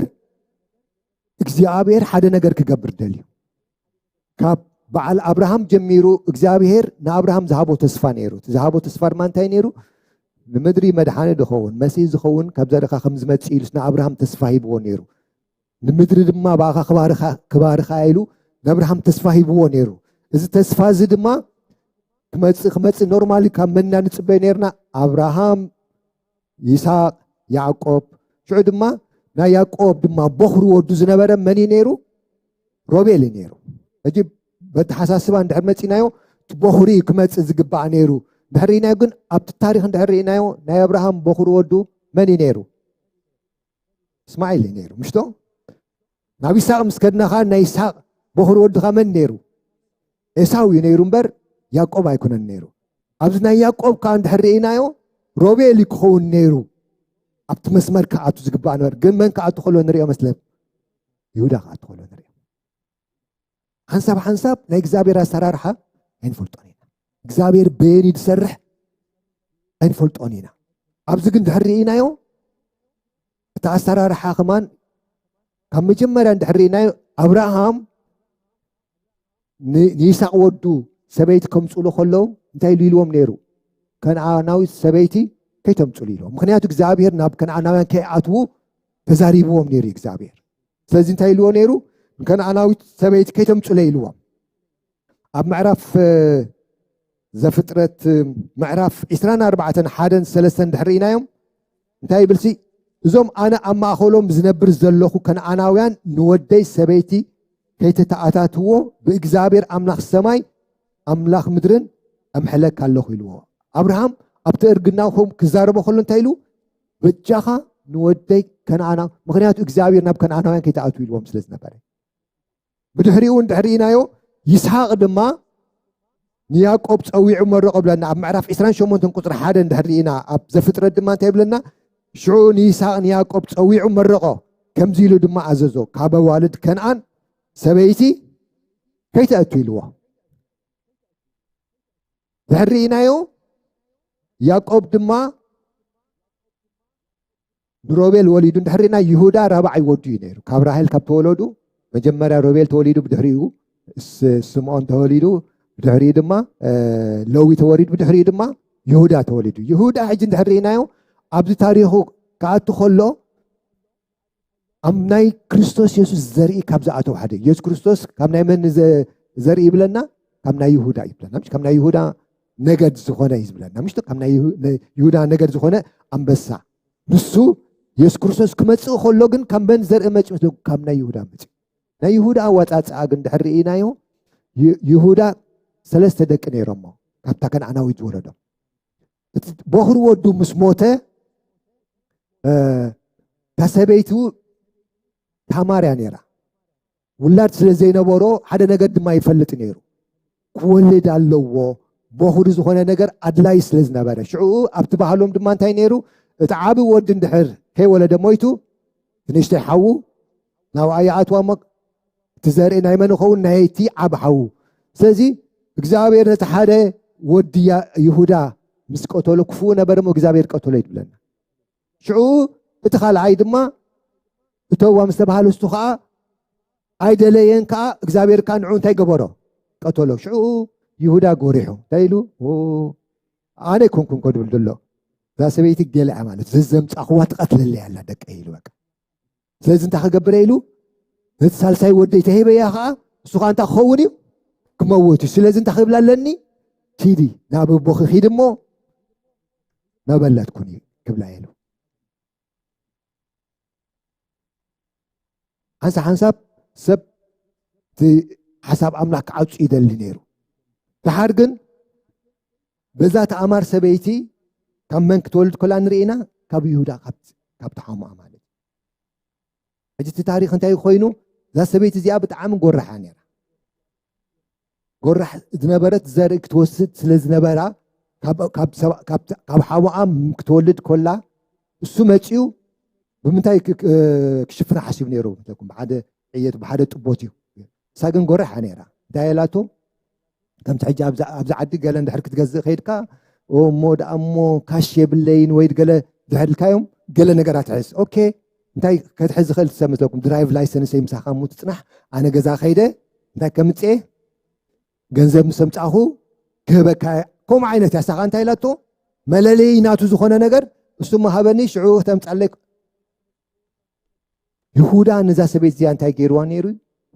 እግዚኣብሔር ሓደ ነገር ክገብር ደልዩ። ካብ በዓል ኣብርሃም ጀሚሩ እግዚኣብሔር ንኣብርሃም ዝሃቦ ተስፋ ነይሩ። እቲ ዝሃቦ ተስፋ ድማ እንታይ ነይሩ? ንምድሪ መድሓኒ ዝኸውን መሲህ ዝኸውን ካብ ዘርእኻ ከም ዝመፅእ ኢሉስ ንኣብርሃም ተስፋ ሂብዎ ነይሩ። ንምድሪ ድማ ብኣኻ ክባርኻ ኢሉ ንኣብርሃም ተስፋ ሂብዎ ነይሩ። እዚ ተስፋ እዚ ድማ ክመፅእ ክመፅእ ኖርማሊ ካብ መና ንፅበዮ ነይርና። ኣብርሃም፣ ይስሐቅ፣ ያዕቆብ፣ ሽዑ ድማ ናይ ያዕቆብ ድማ በኹሪ ወዱ ዝነበረ መን እዩ ነይሩ? ሮቤል እዩ ነይሩ። ሕጂ በተሓሳስባ እንድሕር መፂናዮ እቲ በኹሪ እዩ ክመፅእ ዝግባእ ነይሩ። እንድሕር ርኢናዮ ግን ኣብቲ ታሪክ እንድሕር ርኢናዮ ናይ ኣብርሃም በኹሪ ወዱ መን እዩ ነይሩ? እስማዒል እዩ ነይሩ ምሽቶ። ናብ ይስሐቅ ምስ ከድናኻ ናይ ይስሐቅ በኹሪ ወድኻ መን ነይሩ? ኤሳው እዩ ነይሩ እምበር ያዕቆብ ኣይኮነን ነይሩ። ኣብዚ ናይ ያዕቆብ ከዓ እንድሕር ርኢናዮ ሮቤል እዩ ክኸውን ነይሩ። ኣብቲ መስመር ክኣቱ ዝግባእ ነበር ግን መን ክኣቱ ከሎ ንሪኦ መስለ? ይሁዳ ክኣቱ ከሎ ንሪኦ። ሓንሳብ ሓንሳብ ናይ እግዚኣብሔር ኣሰራርሓ ኣይንፈልጦን ኢና። እግዚኣብሔር በየን ዝሰርሕ ኣይንፈልጦን ኢና። ኣብዚ ግን ድሕር ርኢናዮ እቲ ኣሰራርሓ ከማን ካብ መጀመርያ እንድሕር ርኢናዮ ኣብርሃም ንይስሐቅ ወዱ ሰበይቲ ከምፅሉ ከለዉ እንታይ ኢሉ ኢልዎም ነይሩ? ከነኣናዊት ሰበይቲ ከይተምፅሉ ኢልዎም። ምክንያቱ እግዚኣብሔር ናብ ከነኣናውያን ከይኣትዉ ተዛሪብዎም ነይሩ እግዚኣብሔር። ስለዚ እንታይ ኢልዎ ነይሩ? ንከነኣናዊት ሰበይቲ ከይተምፅለ ኢልዎም። ኣብ ምዕራፍ ዘፍጥረት ምዕራፍ ዕስራን ኣርባዕተን ሓደን ሰለስተን ድሕር ርኢናዮም እንታይ ይብልሲ? እዞም ኣነ ኣብ ማእኸሎም ዝነብር ዘለኹ ከነኣናውያን ንወደይ ሰበይቲ ከይተተኣታትዎ ብእግዚኣብሔር ኣምላኽ ሰማይ ኣምላኽ ምድርን እምሕለካ ኣለኹ ኢልዎ። ኣብርሃም ኣብቲ እርግናኹም ክዛረቦ ከሎ እንታይ ኢሉ? በጃኻ ንወደይ ከነኣና፣ ምክንያቱ እግዚኣብሔር ናብ ከነኣናውያን ከይተኣትዉ ኢልዎም ስለ ዝነበረ። ብድሕሪኡ እውን ድሕር ኢናዮ ይስሐቅ ድማ ንያዕቆብ ፀዊዑ መረቆ ብለና ኣብ ምዕራፍ ዕስራን ሸሞንተን ቁፅሪ ሓደ እንድሕር ርኢና ኣብ ዘፍጥረት ድማ እንታይ ብለና? ሽዑ ንይስሐቅ ንያዕቆብ ፀዊዑ መረቆ ከምዚ ኢሉ ድማ ኣዘዞ ካብ ኣዋልድ ከነኣን ሰበይቲ ከይተእቱ ኢልዎ። ድሕር ርኢናዮ ያዕቆብ ድማ ንሮቤል ወሊዱ እንድሕር ርኢና ይሁዳ ራብዓይ ወዱ እዩ ነይሩ። ካብ ራሄል ካብ ተወለዱ መጀመርያ ሮቤል ተወሊዱ ብድሕሪኡ ስምዖን ተወሊዱ ብድሕሪኡ ድማ ለዊ ተወሊዱ ብድሕሪኡ ድማ ይሁዳ ተወሊዱ። ይሁዳ ሕጂ እንድሕር ርኢናዮ ኣብዚ ታሪኹ ክኣቱ ከሎ ኣብ ናይ ክርስቶስ የሱስ ዘርኢ ካብ ዝኣተው ሓደ ኢየሱስ ክርስቶስ ካብ ናይ መን ዘርኢ ይብለና? ካብ ናይ ይሁዳ ይብለና። ካብ ናይ ይሁዳ ነገድ ዝኾነ እዩ ዝብለና ምሽ? ካብ ናይ ይሁዳ ነገድ ዝኾነ ኣንበሳ ንሱ የሱስ ክርስቶስ ክመፅእ ከሎ ግን ካብ መን ዘርኢ መፂ መስለ? ካብ ናይ ይሁዳ መፂ። ናይ ይሁዳ ኣዋፃፅኣ ግን ድሕር ርኢናዮ ይሁዳ ሰለስተ ደቂ ነይሮሞ ካብታ ከነኣናዊት ዝወለዶም። እቲ በኹሪ ወዱ ምስ ሞተ እታ ሰበይቱ ታማር እያ ነይራ። ውላድ ስለ ዘይነበሮ ሓደ ነገር ድማ ይፈልጥ ነይሩ። ክወልድ ኣለዎ፣ በኹሪ ዝኾነ ነገር ኣድላይ ስለ ዝነበረ። ሽዑ ኣብቲ ባህሎም ድማ እንታይ ነይሩ? እቲ ዓቢ ወዲ እንድሕር ከይወለደ ሞይቱ፣ እቲ ንእሽተይ ሓዉ ናብኣ ይኣትዋ እሞ እቲ ዘርኢ ናይ መን ይኸውን? ናይቲ ዓቢ ሓዉ። ስለዚ እግዚኣብሔር ነቲ ሓደ ወዲ ይሁዳ ምስ ቀተሎ ክፉእ ነበረ እሞ እግዚኣብሔር ቀተሎ ይብለና። ሽዑ እቲ ካልኣይ ድማ እተዋ ምስ ተባሃለ እሱ ከዓ ኣይደለየን ከዓ እግዚኣብሔር ከዓ ንዑ እንታይ ገበሮ? ቀተሎ። ሽዑ ይሁዳ ጎሪሑ እንታይ ኢሉ? ኣነ ኣይኮንኩን ኮ ድብል ዘሎ እዛ ሰበይቲ ገለ ማለት ዘዘምፃኽዋ ትቐትለለይ ኣላ ደቀ ኢሉ በቃ። ስለዚ እንታይ ክገብረ ኢሉ ነቲ ሳልሳይ ወደይ ተሂበያ ከዓ እሱ ከዓ እንታይ ክኸውን እዩ? ክመውት እዩ። ስለዚ እንታይ ክብላ ኣለኒ? ኪዲ ናብ ኣቦኺ ኪዲ እሞ መበለት ኩኒ ክብላ ኢሉ። ሓንሳ ሓንሳብ ሰብ እቲ ሓሳብ ኣምላኽ ክዓፁ ይደሊ ነይሩ። ድሓር ግን በዛ ተኣማር ሰበይቲ ካብ መን ክትወልድ ከላ ንርኢና? ካብ ይሁዳ ካብ ተሓሙኣ ማለት እዩ። ሕጂ እቲ ታሪክ እንታይ ኮይኑ? እዛ ሰበይቲ እዚኣ ብጣዕሚ ጎራሕ እያ ነይራ። ጎራሕ ዝነበረት ዘርኢ ክትወስድ ስለ ዝነበራ ካብ ሓሙኣ ክትወልድ ኮላ እሱ መፅኡ ብምንታይ ክሽፍና ሓሲቡ ነይሩ? ብሓደ ዕየት ብሓደ ጥቦት እዩ። እሳ ግን ጎራሕ እያ ነይራ። እንታይ ኢላቶ? ከምቲ ሕጂ ኣብዚ ዓዲ ገለ እንድሕር ክትገዝእ ከይድካ እሞ ደኣ እሞ ካሽ የብለይን ወይ ገለ ድሕር ኢልካዮም ገለ ነገራት ሕዝ። ኦኬ እንታይ ከትሕዝ ዝኽእል ሰብ መስለኩም? ድራይቭ ላይሰንሰይ ምሳኻ እሞ ትፅናሕ ኣነ ገዛ ከይደ እንታይ ከምፅኤ ገንዘብ ምስ ኣምጻእኹ ክህበካ። ከምኡ ዓይነት እያ። ሳኻ እንታይ ኢላቶ? መለለዪ ናቱ ዝኾነ ነገር እሱ መሃበኒ፣ ሽዑ ክተምጻለይ። ይሁዳ ነዛ ሰበይቲ እዚኣ እንታይ ገይርዋ ነይሩ?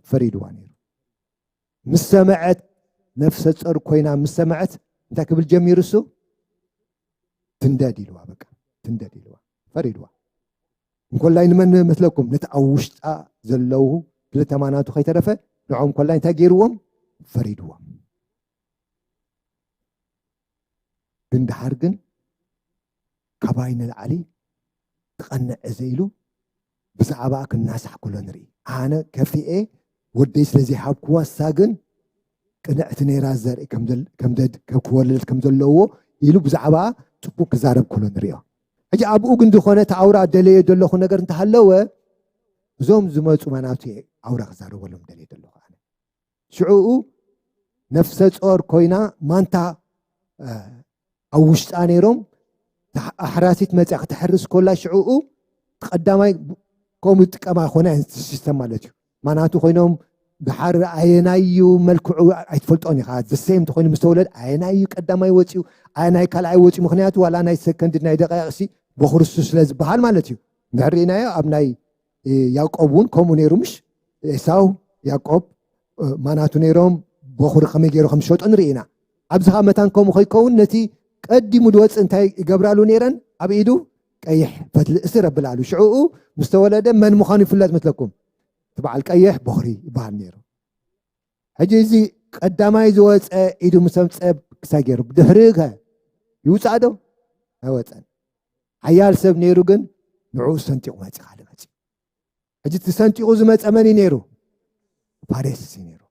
ፈሪድዋ ነይሩ። ምስ ሰምዐት፣ ነፍሰ ጾር ኮይና ምስ ሰምዐት እንታይ ክብል ጀሚሩ እሱ? ትንደድ ኢልዋ፣ በቃ ትንደድ ኢልዋ፣ ፈሪድዋ። እንኮላይ ንመን መስለኩም? ነቲ ኣብ ውሽጣ ዘለዉ ክልተ ማናቱ ከይተረፈ ንዖም ኮላይ እንታይ ገይርዎም? ፈሪድዎም። ግን ደሓር ግን ካባይ ንላዕሊ ትቐንዕ እዘ ኢሉ ብዛዕባኣ ክናሳሕ ከሎ ንርኢ። ኣነ ከፊኤ ወደይ ስለ ዘይሃብክዋ፣ እሳ ግን ቅንዕቲ ነይራ፣ ዘርኢ ከም ዘል-፣ ከም ደድ-፣ ከም ክወልድ ከም ዘለዎ ኢሉ ብዛዕባኣ ጽቡቕ ክዛረብ ከሎ ንሪኦ። ሕጂ ኣብኡ ግን ዝኾነ እቲ ኣውራ ደለዮ ዘለኹ ነገር እንተሃለወ፣ እዞም ዝመጹ ማናቱ እየ ኣውራ ክዛረበሎም ደልየ ዘለኹ ኣነ። ሽዑኡ ነፍሰ ጾር ኮይና ማንታ፣ እ፣ ኣብ ውሽጣ ነይሮም፣ ተሕ-፣ ኣሕራሲት መጽያ ክትሕርስ ኮላ ሽዑኡ ቀዳማይ ከምኡ ጥቀማ ኮነ ሲስተም ማለት እዩ። ማናቱ ኮይኖም ድሓር ኣየናይ እዩ መልክዑ ኣይትፈልጦን ኢኻ። ዘሰይም እንተኮይኑ ምስ ተወለደ ኣየናይ እዩ ቀዳማይ ወፂኡ፣ ኣየናይ ካልኣይ ወፂኡ። ምክንያቱ ዋላ ናይ ሰከንድ ናይ ደቃይቕሲ በኹርሱ ስለ ዝበሃል ማለት እዩ። እንድሕር ርኢናዮ ኣብ ናይ፣ እ፣ ያዕቆብ እውን ከምኡ ነይሩ። ምሽ ኤሳው፣ ያዕቆብ፣ እ፣ ማናቱ ነይሮም፣ በኹሪ ከመይ ገይሩ ከም ዝሸጡ ንርኢ ኢና። ኣብዚ ኸዓ መታን ከምኡ ከይከውን ነቲ ቀዲሙ ዝወፅእ እንታይ ይገብራሉ ነይረን? ኣብ ኢዱ ቀይሕ ፈትሊ እስር ኣብላሉ። ሽዕኡ ምስ ተወለደ መን ምዃኑ ይፍለጥ መስለኩም? እቲ በዓል ቀይሕ በኹሪ ይበሃል ነይሩ። ሕጂ እዚ ቀዳማይ ዝወፀ ኢዱ ምስ ኣምፀ ክሳይ ገይሩ፣ ብድሕሪ ከ ይውፃእ ዶ? ኣይወፀን። ሓያል ሰብ ነይሩ ግን ንዕኡ ሰንጢቑ መፂ፣ ካልእ መፂ። ሕጂ እቲ ሰንጢቑ ዝመፀ መን እዩ ነይሩ? ፋሬስ እዩ ነይሩ።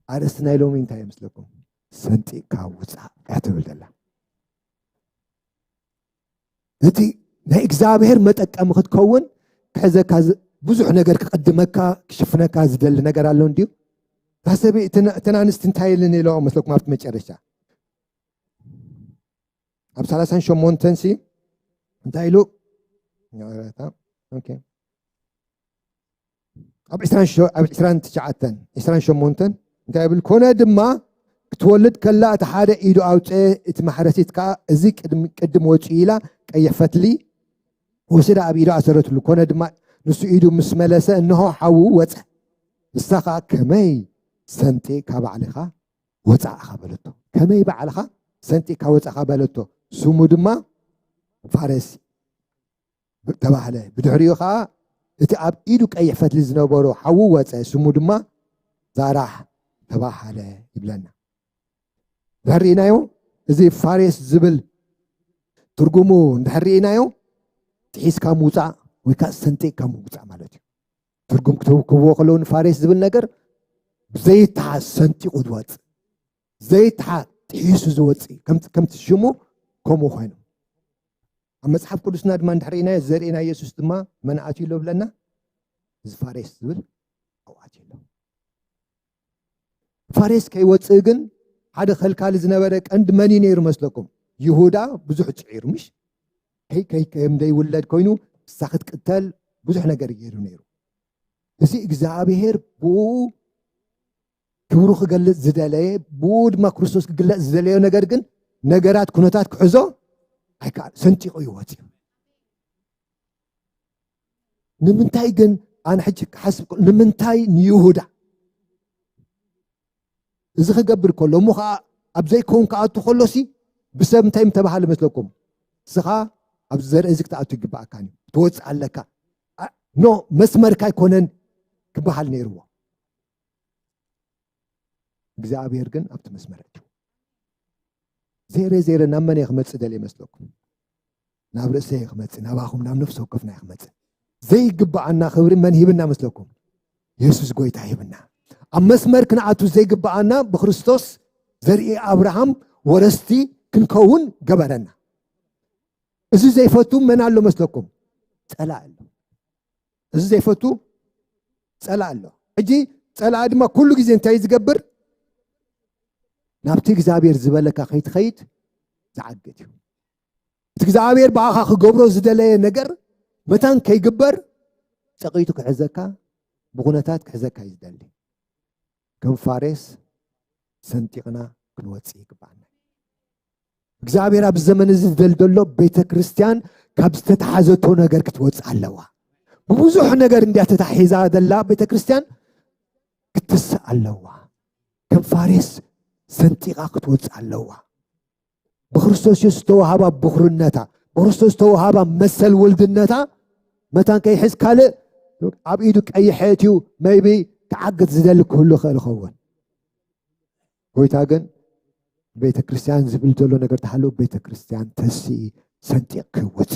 ኣርእስቲ ናይ ሎሚ እንታይ ይመስለኩም? ሰንጢቕካ ውፃእ እያ ትብል ዘላ። እቲ ናይ እግዚኣብሔር መጠቀሚ ክትከውን ክሕዘካ ዝ-፣ ብዙሕ ነገር ክቕድመካ ክሽፍነካ ዝደሊ ነገር ኣሎ እንድዩ። እታ ሰብ፣ እተን፣ እተን ኣንስቲ እንታይ ኢለን ኢለዋ መስለኩም ኣብቲ መጨረሻ? ኣብ ሰላሳን ሸሞንተን ሲ እንታይ ኢሉ? ኦኬ። ኣብ ዕስራን ሸ-፣ ኣብ ዕስራን ትሽዓተን፣ ዕስራን ሸሞንተን እንታይ ይብል? ኮነ ድማ ክትወልድ ከላ እቲ ሓደ ኢዱ ኣውፀ፣ እቲ ማሕረሲት ከዓ እዚ ቅድም-፣ ቅድም ወፂኡ ኢላ ቀይሕ ፈትሊ ወሲዳ ኣብ ኢዱ ኣሰረትሉ። ኮነ ድማ ንሱ ኢዱ ምስ መለሰ እንሆ ሓዉ ወፀ። ንሳ ከዓ ከመይ ሰንጢቕካ ባዕልኻ ወፃእኻ በለቶ። ከመይ ባዕልኻ ሰንጢቕካ ወፃእኻ በለቶ። ስሙ ድማ ፋሬስ ተባህለ። ብድሕሪኡ ኸዓ እቲ ኣብ ኢዱ ቀይሕ ፈትሊ ዝነበሮ ሓዉ ወፀ፣ ስሙ ድማ ዛራህ ተባህለ ይብለና። እንድሕር ርኢናዮ፣ እዚ ፋሬስ ዝብል ትርጉሙ እንድሕር ርኢናዮ፣ ጥሒስካ ምውፃእ ወይ ከዓ ሰንጢቕካ ምውፃእ ማለት እዩ። ትርጉም ክትህቡ ክህብዎ ከለዉ ንፋሬስ ዝብል ነገር ብዘይተሓዝ ሰንጢቑ ዝወፅእ፣ ዘይተሓዝ ጥሒሱ ዝወፅእ፣ ከም-፣ ከምቲ ሽሙ ከምኡ ኮይኑ። ኣብ መጽሓፍ ቅዱስና ድማ እንድሕር ርኢናዮ፣ ዘርኢ ናይ የሱስ ድማ መን ኣትዩ ኣሎ ብለና? እዚ ፋሬስ ዝብል ኣብኡ ኣትዩ ኣሎ። ፋሬስ ከይወጽእ ግን ሓደ ከልካሊ ዝነበረ ቀንዲ መን እዩ ነይሩ መስለኩም? ይሁዳ ብዙሕ ጽዒሩ፣ ምሽ? ከይ-፣ ከይ-፣ ከም ደይውለድ ኮይኑ ንሳ ክትቅተል ብዙሕ ነገር ገይሩ ነይሩ። እዚ እግዚኣብሔር ብኡ ክብሩ ክገልጽ ዝደለየ፣ ብኡ ድማ ክርስቶስ ክግለጽ ዝደለዮ ነገር ግን ነገራት፣ ኩነታት ክሕዞ ኣይከኣል፣ ሰንጢቑ እዩ ወጺኡ። ንምንታይ ግን ኣነ ሕጂ ክሓስብ ከ-፣ ንምንታይ ንይሁዳ እዚ ክገብር ከሎ፣ እሞ ኸዓ ኣብ ዘይከውን ክኣቱ ከሎሲ ብሰብ እንታይ ምተባሃለ መስለኩም? ንስኻ ኣብዚ ዘርኢ እዚ ክትኣቱ ይግባኣካን እዩ፣ ትወፅእ ኣለካ። ኣ-፣ ኖ መስመርካ ኣይኮነን ክበሃል ነይርዎ። እግዚኣብሔር ግን ኣብቲ መስመር ኣትዩ። ዜረ ዜረ ናብ መን እየ ክመጽእ ደልየ መስለኩም? ናብ ርእሰይ እየ ክመጽእ፣ ናባኹም፣ ናብ ነፍሲ ወከፍና እየ ክመጽእ። ዘይግብኣና ክብሪ መን ሂብና መስለኩም? የሱስ ጎይታ ሂብና። ኣብ መስመር ክንኣቱ ዘይግብኣና ብክርስቶስ ዘርኢ ኣብርሃም ወረስቲ ክንከውን ገበረና። እዚ ዘይፈቱ መን ኣሎ መስለኩም? ጸላእ ኣሎ። እዚ ዘይፈቱ ጸላእ ኣሎ። ሕጂ ጸላእ ድማ ኩሉ ግዜ እንታይ ዝገብር? ናብቲ እግዚኣብሔር ዝበለካ ከይትኸይድ ዝዓግት እዩ። እቲ እግዚኣብሔር ብኣኻ ክገብሮ ዝደለየ ነገር መታን ከይግበር ጸቒቱ ክሕዘካ፣ ብኹነታት ክሕዘካ እዩ ዝደሊ። ከም ፋሬስ ሰንጢቕና ክንወፅእ ይግባኣና። እግዚኣብሔር ኣብዚ ዘመን እዚ ዝደልደሎ ቤተ ክርስቲያን ካብ ዝተተሓዘቶ ነገር ክትወፅእ ኣለዋ። ብብዙሕ ነገር እንዲያ ተታሒዛ ዘላ ቤተ ክርስቲያን ክትስእ ኣለዋ። ከም ፋሬስ ሰንጢቓ ክትወፅእ ኣለዋ። ብክርስቶስ የሱስ ዝተዋሃባ ብኩርነታ፣ ብክርስቶስ ዝተዋሃባ መሰል ውልድነታ መታን ከይሕዝ ካልእ ኣብ ኢዱ ቀይሕ ኣእትዩ መይቢ ክዓግት ዝደሊ ክህሉ ይኽእል ይኸውን። ጎይታ ግን ቤተ ክርስቲያን ዝብል ዘሎ ነገር ተሃለዉ ቤተ ክርስቲያን ተስኢ ሰንጢቕ ክውፂ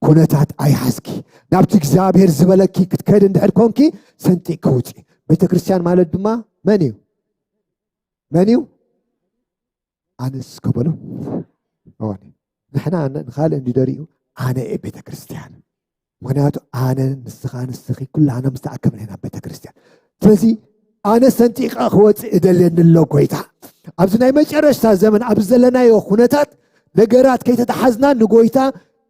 ኩነታት ኣይሓዝኪ ናብቲ እግዚኣብሔር ዝበለኪ ክትከድ እንድሕር ኮንኪ ሰንጢቕ ክውፂ። ቤተ ክርስቲያን ማለት ድማ መን እዩ? መን እዩ? ኣነስ ከበሉ ኦኒ ንሕና ንኻልእ እንዲደሪኡ ኣነ እየ ቤተ ክርስቲያን። ምክንያቱ ኣነ ንስኻ ንስኺ ኩላና ምስተኣከብና ኢና ቤተ ክርስቲያን። ስለዚ ኣነ ሰንጢቐ ክወፅእ እደልየኒ ኣሎ ጎይታ። ኣብዚ ናይ መጨረሽታ ዘመን ኣብ ዘለናዮ ኩነታት ነገራት ከይተተሓዝና ንጎይታ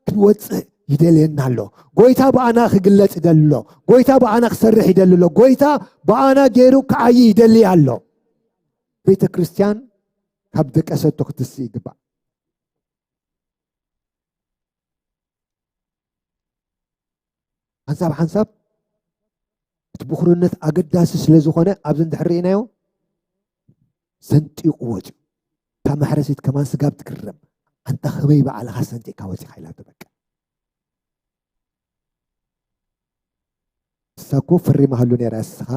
ክንወፅእ ይደልየና ኣሎ። ጎይታ ብኣና ክግለፅ ይደሊ ኣሎ። ጎይታ ብኣና ክሰርሕ ይደሊ ኣሎ። ጎይታ ብኣና ገይሩ ክዓይ ይደሊ ኣሎ። ቤተ ክርስቲያን ካብ ደቀሰቶ ክትስእ ይግባእ። ሓንሳብ ሓንሳብ እቲ ብኩርነት ኣገዳሲ ስለ ዝኾነ ኣብዚ እንድሕር ርኢናዮ ሰንጢቑ ወፂኡ። እታ ማሕረሲት ከማን ስጋብ ትግረም ኣንታ ከመይ ባዕልኻ ሰንጢቕካ ወፂኻ ኢላ በቃ እሳ እኮ ፈሪማሃሉ ነይራ እስኻ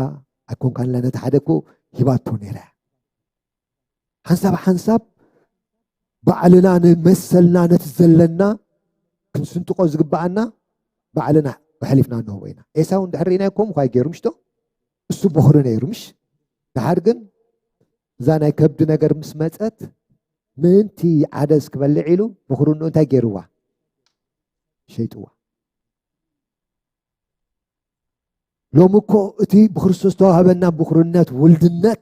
ኣይኮንካን ኢላ ነቲ ሓደ እኮ ሂባቶ ነይራ። ሓንሳብ ሓንሳብ ባዕልና ንመሰልና ነቲ ዘለና ክንስንጥቆ ዝግባኣና ባዕልና ኣሕሊፍና ንህቦ ኢና። ኤሳው እንድሕር ርኢናዮ ከምኡ ኳ ገይሩ ምሽቶ እሱ ቦኽሪ ነይሩ ምሽ ድሓር ግን እዛ ናይ ከብዲ ነገር ምስ መፀት ምእንቲ ዓደስ ክበልዕ ኢሉ ብኩርንኡ እንታይ ገይርዋ? ሸይጥዋ። ሎሚ እኮ እቲ ብክርስቶስ ተዋህበና ብኩርነት ውልድነት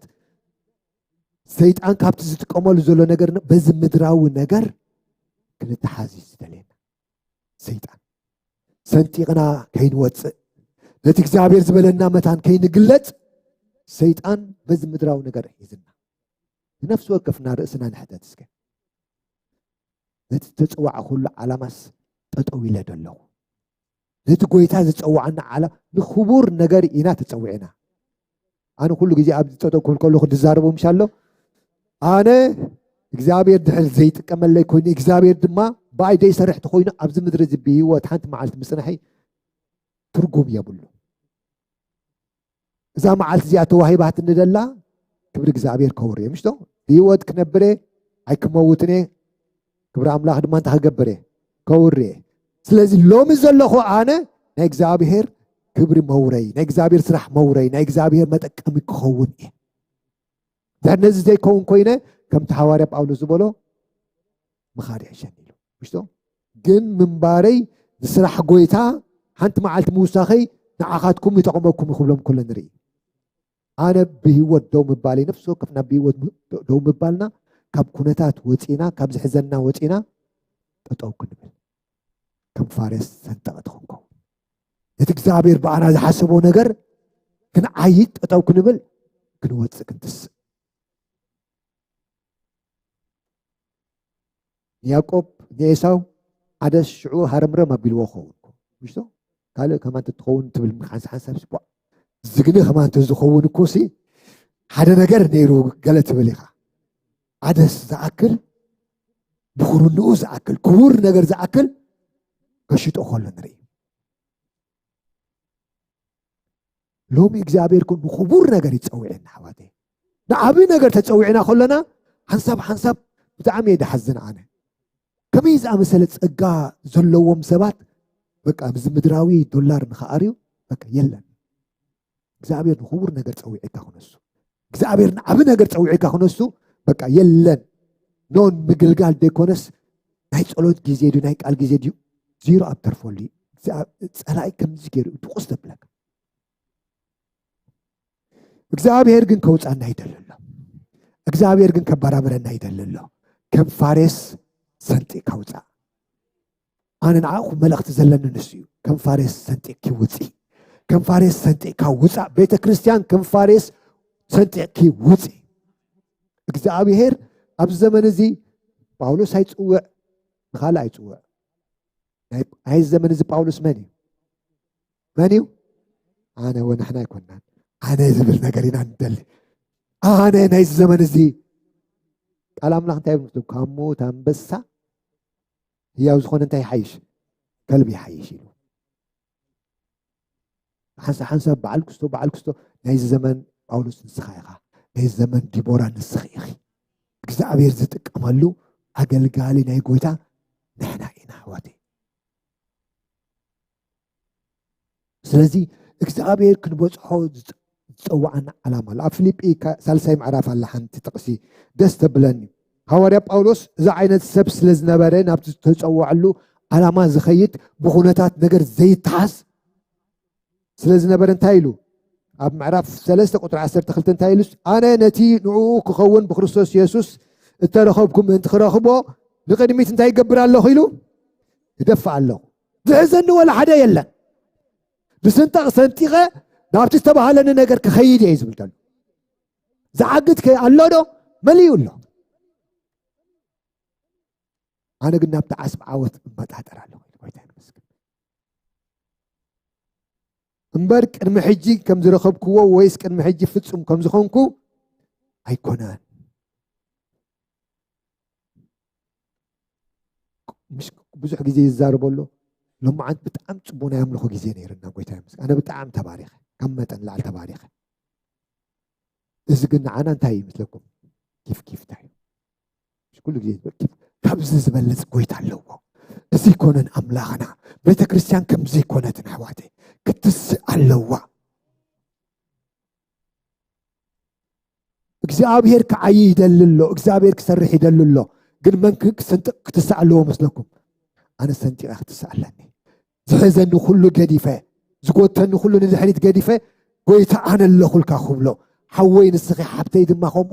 ሰይጣን ካብቲ ዝጥቀመሉ ዘሎ ነገር በዚ ምድራዊ ነገር ክንተሓዝ እዩ ዝደልየና። ሰይጣን ሰንጢቕና ከይንወፅእ ነቲ እግዚኣብሔር ዝበለና መታን ከይንግለፅ ሰይጣን በዚ ምድራዊ ነገር ሒዝና ንነፍሲ ወከፍና ርእስና ንሕተት እስከ ነቲ ዝተፀዋዕኩሉ ዓላማስ ጠጠው ኢለ ደለኹ ነቲ ጎይታ ዝፀዋዕና ዓላ ንክቡር ነገር ኢና ተፀዊዕና ኣነ ኩሉ ግዜ ኣብዚ ጠጠው ክብል ከለኹ ዝዛረቦ ምሽ ኣሎ ኣነ እግዚኣብሔር ድሕር ዘይጥቀመለይ ኮይኑ እግዚኣብሔር ድማ ብኣይ ዘይሰርሕ ተኮይኑ ኣብዚ ምድሪ እዚ ብህይወት ሓንቲ መዓልቲ ምፅናሐይ ትርጉም የብሉ እዛ መዓልቲ እዚኣ ተዋሂባት ንደላ ክብሪ እግዚኣብሔር ከውር እየ ምሽቶ ብህይወት ክነብር እየ ኣይክመውትን እየ ክብሪ ኣምላኽ ድማ እንታይ ክገብር እየ ከውር እየ ስለዚ ሎሚ ዘለኹ ኣነ ናይ እግዚኣብሔር ክብሪ መውረይ ናይ እግዚኣብሔር ስራሕ መውረይ ናይ እግዚኣብሔር መጠቀሚ ክኸውን እየ ድሕር ነዚ ዘይከውን ኮይነ ከምቲ ሃዋርያ ጳውሎስ ዝበሎ ምኻድ ይሕሸኒ ኢሉ ምሽቶ ግን ምንባረይ ንስራሕ ጎይታ ሓንቲ መዓልቲ ምውሳኸይ ንዓኻትኩም ይጠቕመኩም ክብሎም ከሎ ንርኢ ኣነ ብህይወት ደው ምባለይ ነፍሲ ወከፍና ብህይወት ደው ምባልና ካብ ኩነታት ወፂና ካብ ዝሕዘና ወፂና ጠጠው ክንብል ከም ፋሬስ ሰንጠቐ ትኾንከው ነቲ እግዚኣብሔር ብኣና ዝሓሰቦ ነገር ክንዓይድ ጠጠው ክንብል ክንወፅእ ክንትስእ ንያቆብ ንኤሳው ሓደ ሽዑ ሃረምረም ኣቢልዎ ክኸውን ምሽቶ ካልእ ከማን ትኸውን ትብል ሓንሳ ሓንሳብ ስቧዕ ዝግነ ከማን ዝኸውን እኮ ሲ ሓደ ነገር ነይሩ ገለ ትብል ኢኻ ዓደስ ዝኣክል ብኩርንኡ ዝኣክል ክቡር ነገር ዝኣክል ከሽጦ ከሎ ንርኢ ሎሚ እግዚኣብሔር ኮ ንክቡር ነገር ይፀውዕና ኣሕዋተይ ንዓብይ ነገር ተፀዊዕና ከሎና ሓንሳብ ሓንሳብ ብጣዕሚ እየ ድሓዝን ኣነ ከመይ ዝኣመሰለ ፀጋ ዘለዎም ሰባት በቃ ኣብዚ ምድራዊ ዶላር ንክኣርዩ በቃ የለን እግዚኣብሔር ንክቡር ነገር ፀዊዕካ ክነሱ እግዚኣብሔር ንዓብ ነገር ፀዊዕካ ክነሱ በቃ የለን ኖን ምግልጋል ዘይኮነስ ናይ ፀሎት ግዜ ድዩ ናይ ቃል ግዜ ድዩ ዜሮ ኣብ ተርፈሉ ፀላኢ ከምዚ ገይሩ ድቁስ ዘብለካ እግዚኣብሔር ግን ከውፃና ይደሊ ኣሎ እግዚኣብሔር ግን ከባራበረና ይደሊ ኣሎ ከም ፋሬስ ሰንጢ ካውፃእ ኣነ ንዓኹም መልእኽቲ ዘለኒ ንሱ እዩ ከም ፋሬስ ሰንጢ ክውፂ ከም ፋሬስ ሰንጢ ካውፃእ ቤተ ክርስቲያን ከም ፋሬስ ሰንጢቕኪ ውፂ። እግዚኣብሔር ኣብዚ ዘመን እዚ ጳውሎስ ኣይፅውዕ፣ ንኻልእ ኣይፅውዕ። ናይ ናይ ዘመን እዚ ጳውሎስ መን እዩ? መን እዩ? ኣነ ወንሕና ኣይኮናን። ኣነ ዝብል ነገር ኢና ንደሊ። ኣነ ናይዚ ዘመን እዚ ቃል ኣምላኽ እንታይ ይብል? ካብ ሞት ኣንበሳ ህያው ዝኾነ እንታይ ይሓይሽ? ከልቢ ይሓይሽ ኢሉ። ሓንሳ ሓንሳ በዓል ክስቶ በዓል ክስቶ ናይዚ ዘመን ጳውሎስ ንስኻ ኢኻ። ናይዚ ዘመን ዲቦራ ንስኺ ኢኺ። እግዚኣብሔር ዝጥቀመሉ ኣገልጋሊ ናይ ጎይታ ንሕና ኢና ኣሕዋተይ። ስለዚ እግዚኣብሔር ክንበፅሖ ዝፀዋዕና ዓላማ ኣሎ። ኣብ ፊልጲ ሳልሳይ ምዕራፍ ኣላ ሓንቲ ጥቕሲ ደስ ተብለኒ። ሃዋርያ ጳውሎስ እዚ ዓይነት ሰብ ስለ ዝነበረ ናብቲ ዝተፀዋዕሉ ዓላማ ዝኸይድ ብኹነታት ነገር ዘይተሓዝ ስለ ዝነበረ እንታይ ኢሉ? ኣብ ምዕራፍ ሰለስተ ቁጥሪ ዓሰርተ ክልተ እንታይ ኢሉ? ኣነ ነቲ ንዕኡ ክኸውን ብክርስቶስ የሱስ እተረኸብኩ ምእንቲ ክረኽቦ ንቕድሚት እንታይ ይገብር ኣለኹ ኢሉ? ይደፍእ ኣለኹ። ዝሕዘኒ ወላ ሓደ የለን። ብስንጣቕ ሰንጢቐ ናብቲ ዝተባህለኒ ነገር ክኸይድ እየ ዝብል ዘሎ። ዝዓግት ከ ኣሎ ዶ? መሊኡ ኣሎ። ኣነ ግን ናብቲ ዓስቢ ዓወት እመጣጠር ኣለኹ። ጎይታ ይመስገን። እምበር ቅድሚ ሕጂ ከም ዝረኸብክዎ ወይስ ቅድሚ ሕጂ ፍጹም ከም ዝኾንኩ ኣይኮነን። ብዙሕ ግዜ ይዛረበሎ። ሎማዓንቲ ብጣዕሚ ፅቡቅ ናይ ኣምልኾ ግዜ ነይርና። ጎይታ ይመስገን። ኣነ ብጣዕሚ ተባሪኸ፣ ካብ መጠን ላዕሊ ተባሪኸ። እዚ ግን ንዓና እንታይ እዩ ይመስለኩም? ኪፍ ኪፍታ እዩ። ኩሉ ግዜ ኪፍ። ካብዚ ዝበልፅ ጎይታ ኣለዎ። እዚ ይኮነን ኣምላኽና። ቤተ ክርስቲያን ከምዚ ይኮነትን ኣሕዋተይ፣ ክትስእ ኣለዋ። እግዚኣብሔር ክዓይ ይደሊ ኣሎ፣ እግዚኣብሔር ክሰርሕ ይደሊ ኣሎ። ግን መን ክስንጥቕ ክትስእ ኣለዎ መስለኩም? ኣነ ሰንጢቐ ክትስእ ኣለኒ። ዝሕዘኒ ኩሉ ገዲፈ፣ ዝጎተኒ ኩሉ ንድሕሪት ገዲፈ፣ ጎይታ ኣነ ኣለኹልካ ክብሎ፣ ሓወይ ንስኺ ሓብተይ ድማ ከምኡ፣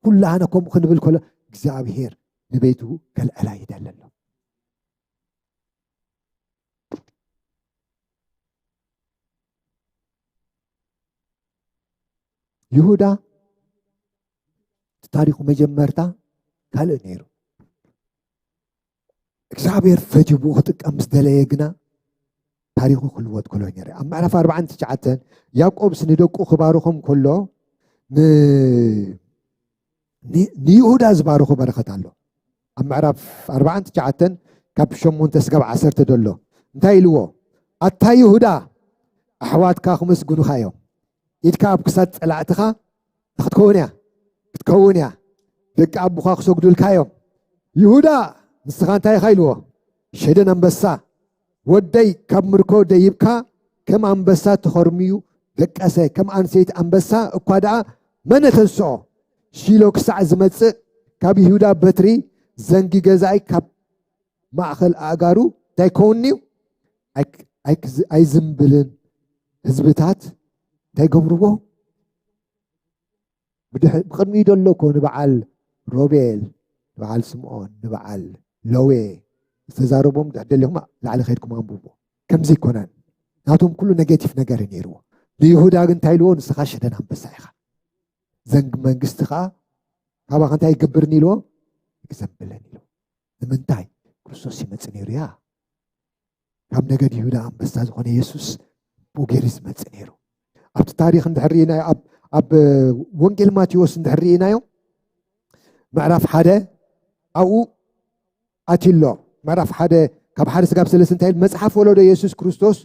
ኩላህና ከምኡ ክንብል ከሎ እግዚኣብሔር ንቤቱ ከልዕላ ይደሊ ኣሎ። ይሁዳ እቲ ታሪኹ መጀመርታ ካልእ ነይሩ። እግዚኣብሔር ፈቲቡ ክጥቀም ምስ ደለየ ግና ታሪኹ ክልወጥ ከሎ ነይሩ። ኣብ ምዕራፍ ኣርባዓን ትሽዓተን ያዕቆብስ ንደቁ ክባርኾም ከሎ ን- ን- ንይሁዳ ዝባርኾ በረኸት ኣሎ። ኣብ ምዕራፍ ኣርባዓን ትሽዓተን ካብ ሸሞንተ ስጋብ ዓሰርተ ደሎ እንታይ ኢልዎ? ኣታ ይሁዳ፣ ኣሕዋትካ ክምስግኑኻ እዮም፣ ኢድካ ኣብ ክሳድ ጸላእትኻ ክትከውን እያ፣ ክትከውን እያ። ደቂ ኣቦኻ ክሰግዱልካ እዮም። ይሁዳ፣ ንስኻ እንታይ ኢኻ ኢልዎ? ሸደን ኣንበሳ፣ ወደይ ካብ ምርኮ ደይብካ ከም ኣንበሳ ተኸርምዩ ደቀሰ፣ ከም ኣንሰይቲ ኣንበሳ እኳ ደኣ መን ተንስኦ? ሺሎ ክሳዕ ዝመጽእ ካብ ይሁዳ በትሪ ዘንጊ ገዛኢ ካብ ማእኸል ኣእጋሩ እንታይ ከውንዩ? ኣይ- ኣይ- ኣይዝምብልን። ህዝብታት እንታይ ገብርዎ? ብድሕ- ብቕድሚኡ ዘሎ እኮ ንበዓል ሮቤል፣ ንበዓል ስምዖን፣ ንበዓል ለዌ ዝተዛረቦም ድሕ ደሊኹም ላዕሊ ከይድኩም ኣንብቦ። ከምዚ ኣይኮነን። ናቶም ኩሉ ኔጌቲቭ ነገር እዩ ነይርዎ። ንይሁዳ ግን እንታይ ኢልዎ? ንስኻ ሸደን ኣንበሳ ኢኻ። ዘንግ መንግስቲ ኸዓ ካባኻ እንታይ ይገብርኒ ኢልዎ? ይዘንብልን ኢልዎ። ንምንታይ? ክርስቶስ ይመጽእ ነይሩ እያ። ካብ ነገድ ይሁዳ ኣንበሳ ዝኾነ የሱስ ብኡ ገይሩ ዝመጽእ ነይሩ። ኣብቲ ታሪኽ እንድሕር ርኢናዮ፣ ኣብ ኣብ ወንጌል ማቴዎስ እንድሕር ርኢናዮ ምዕራፍ ሓደ ኣብኡ ኣትዩ ኣሎ። ምዕራፍ ሓደ ካብ ሓደ ስጋብ ሰለስተ እንታይ ይብል? መጽሓፍ ወለዶ የሱስ ክርስቶስ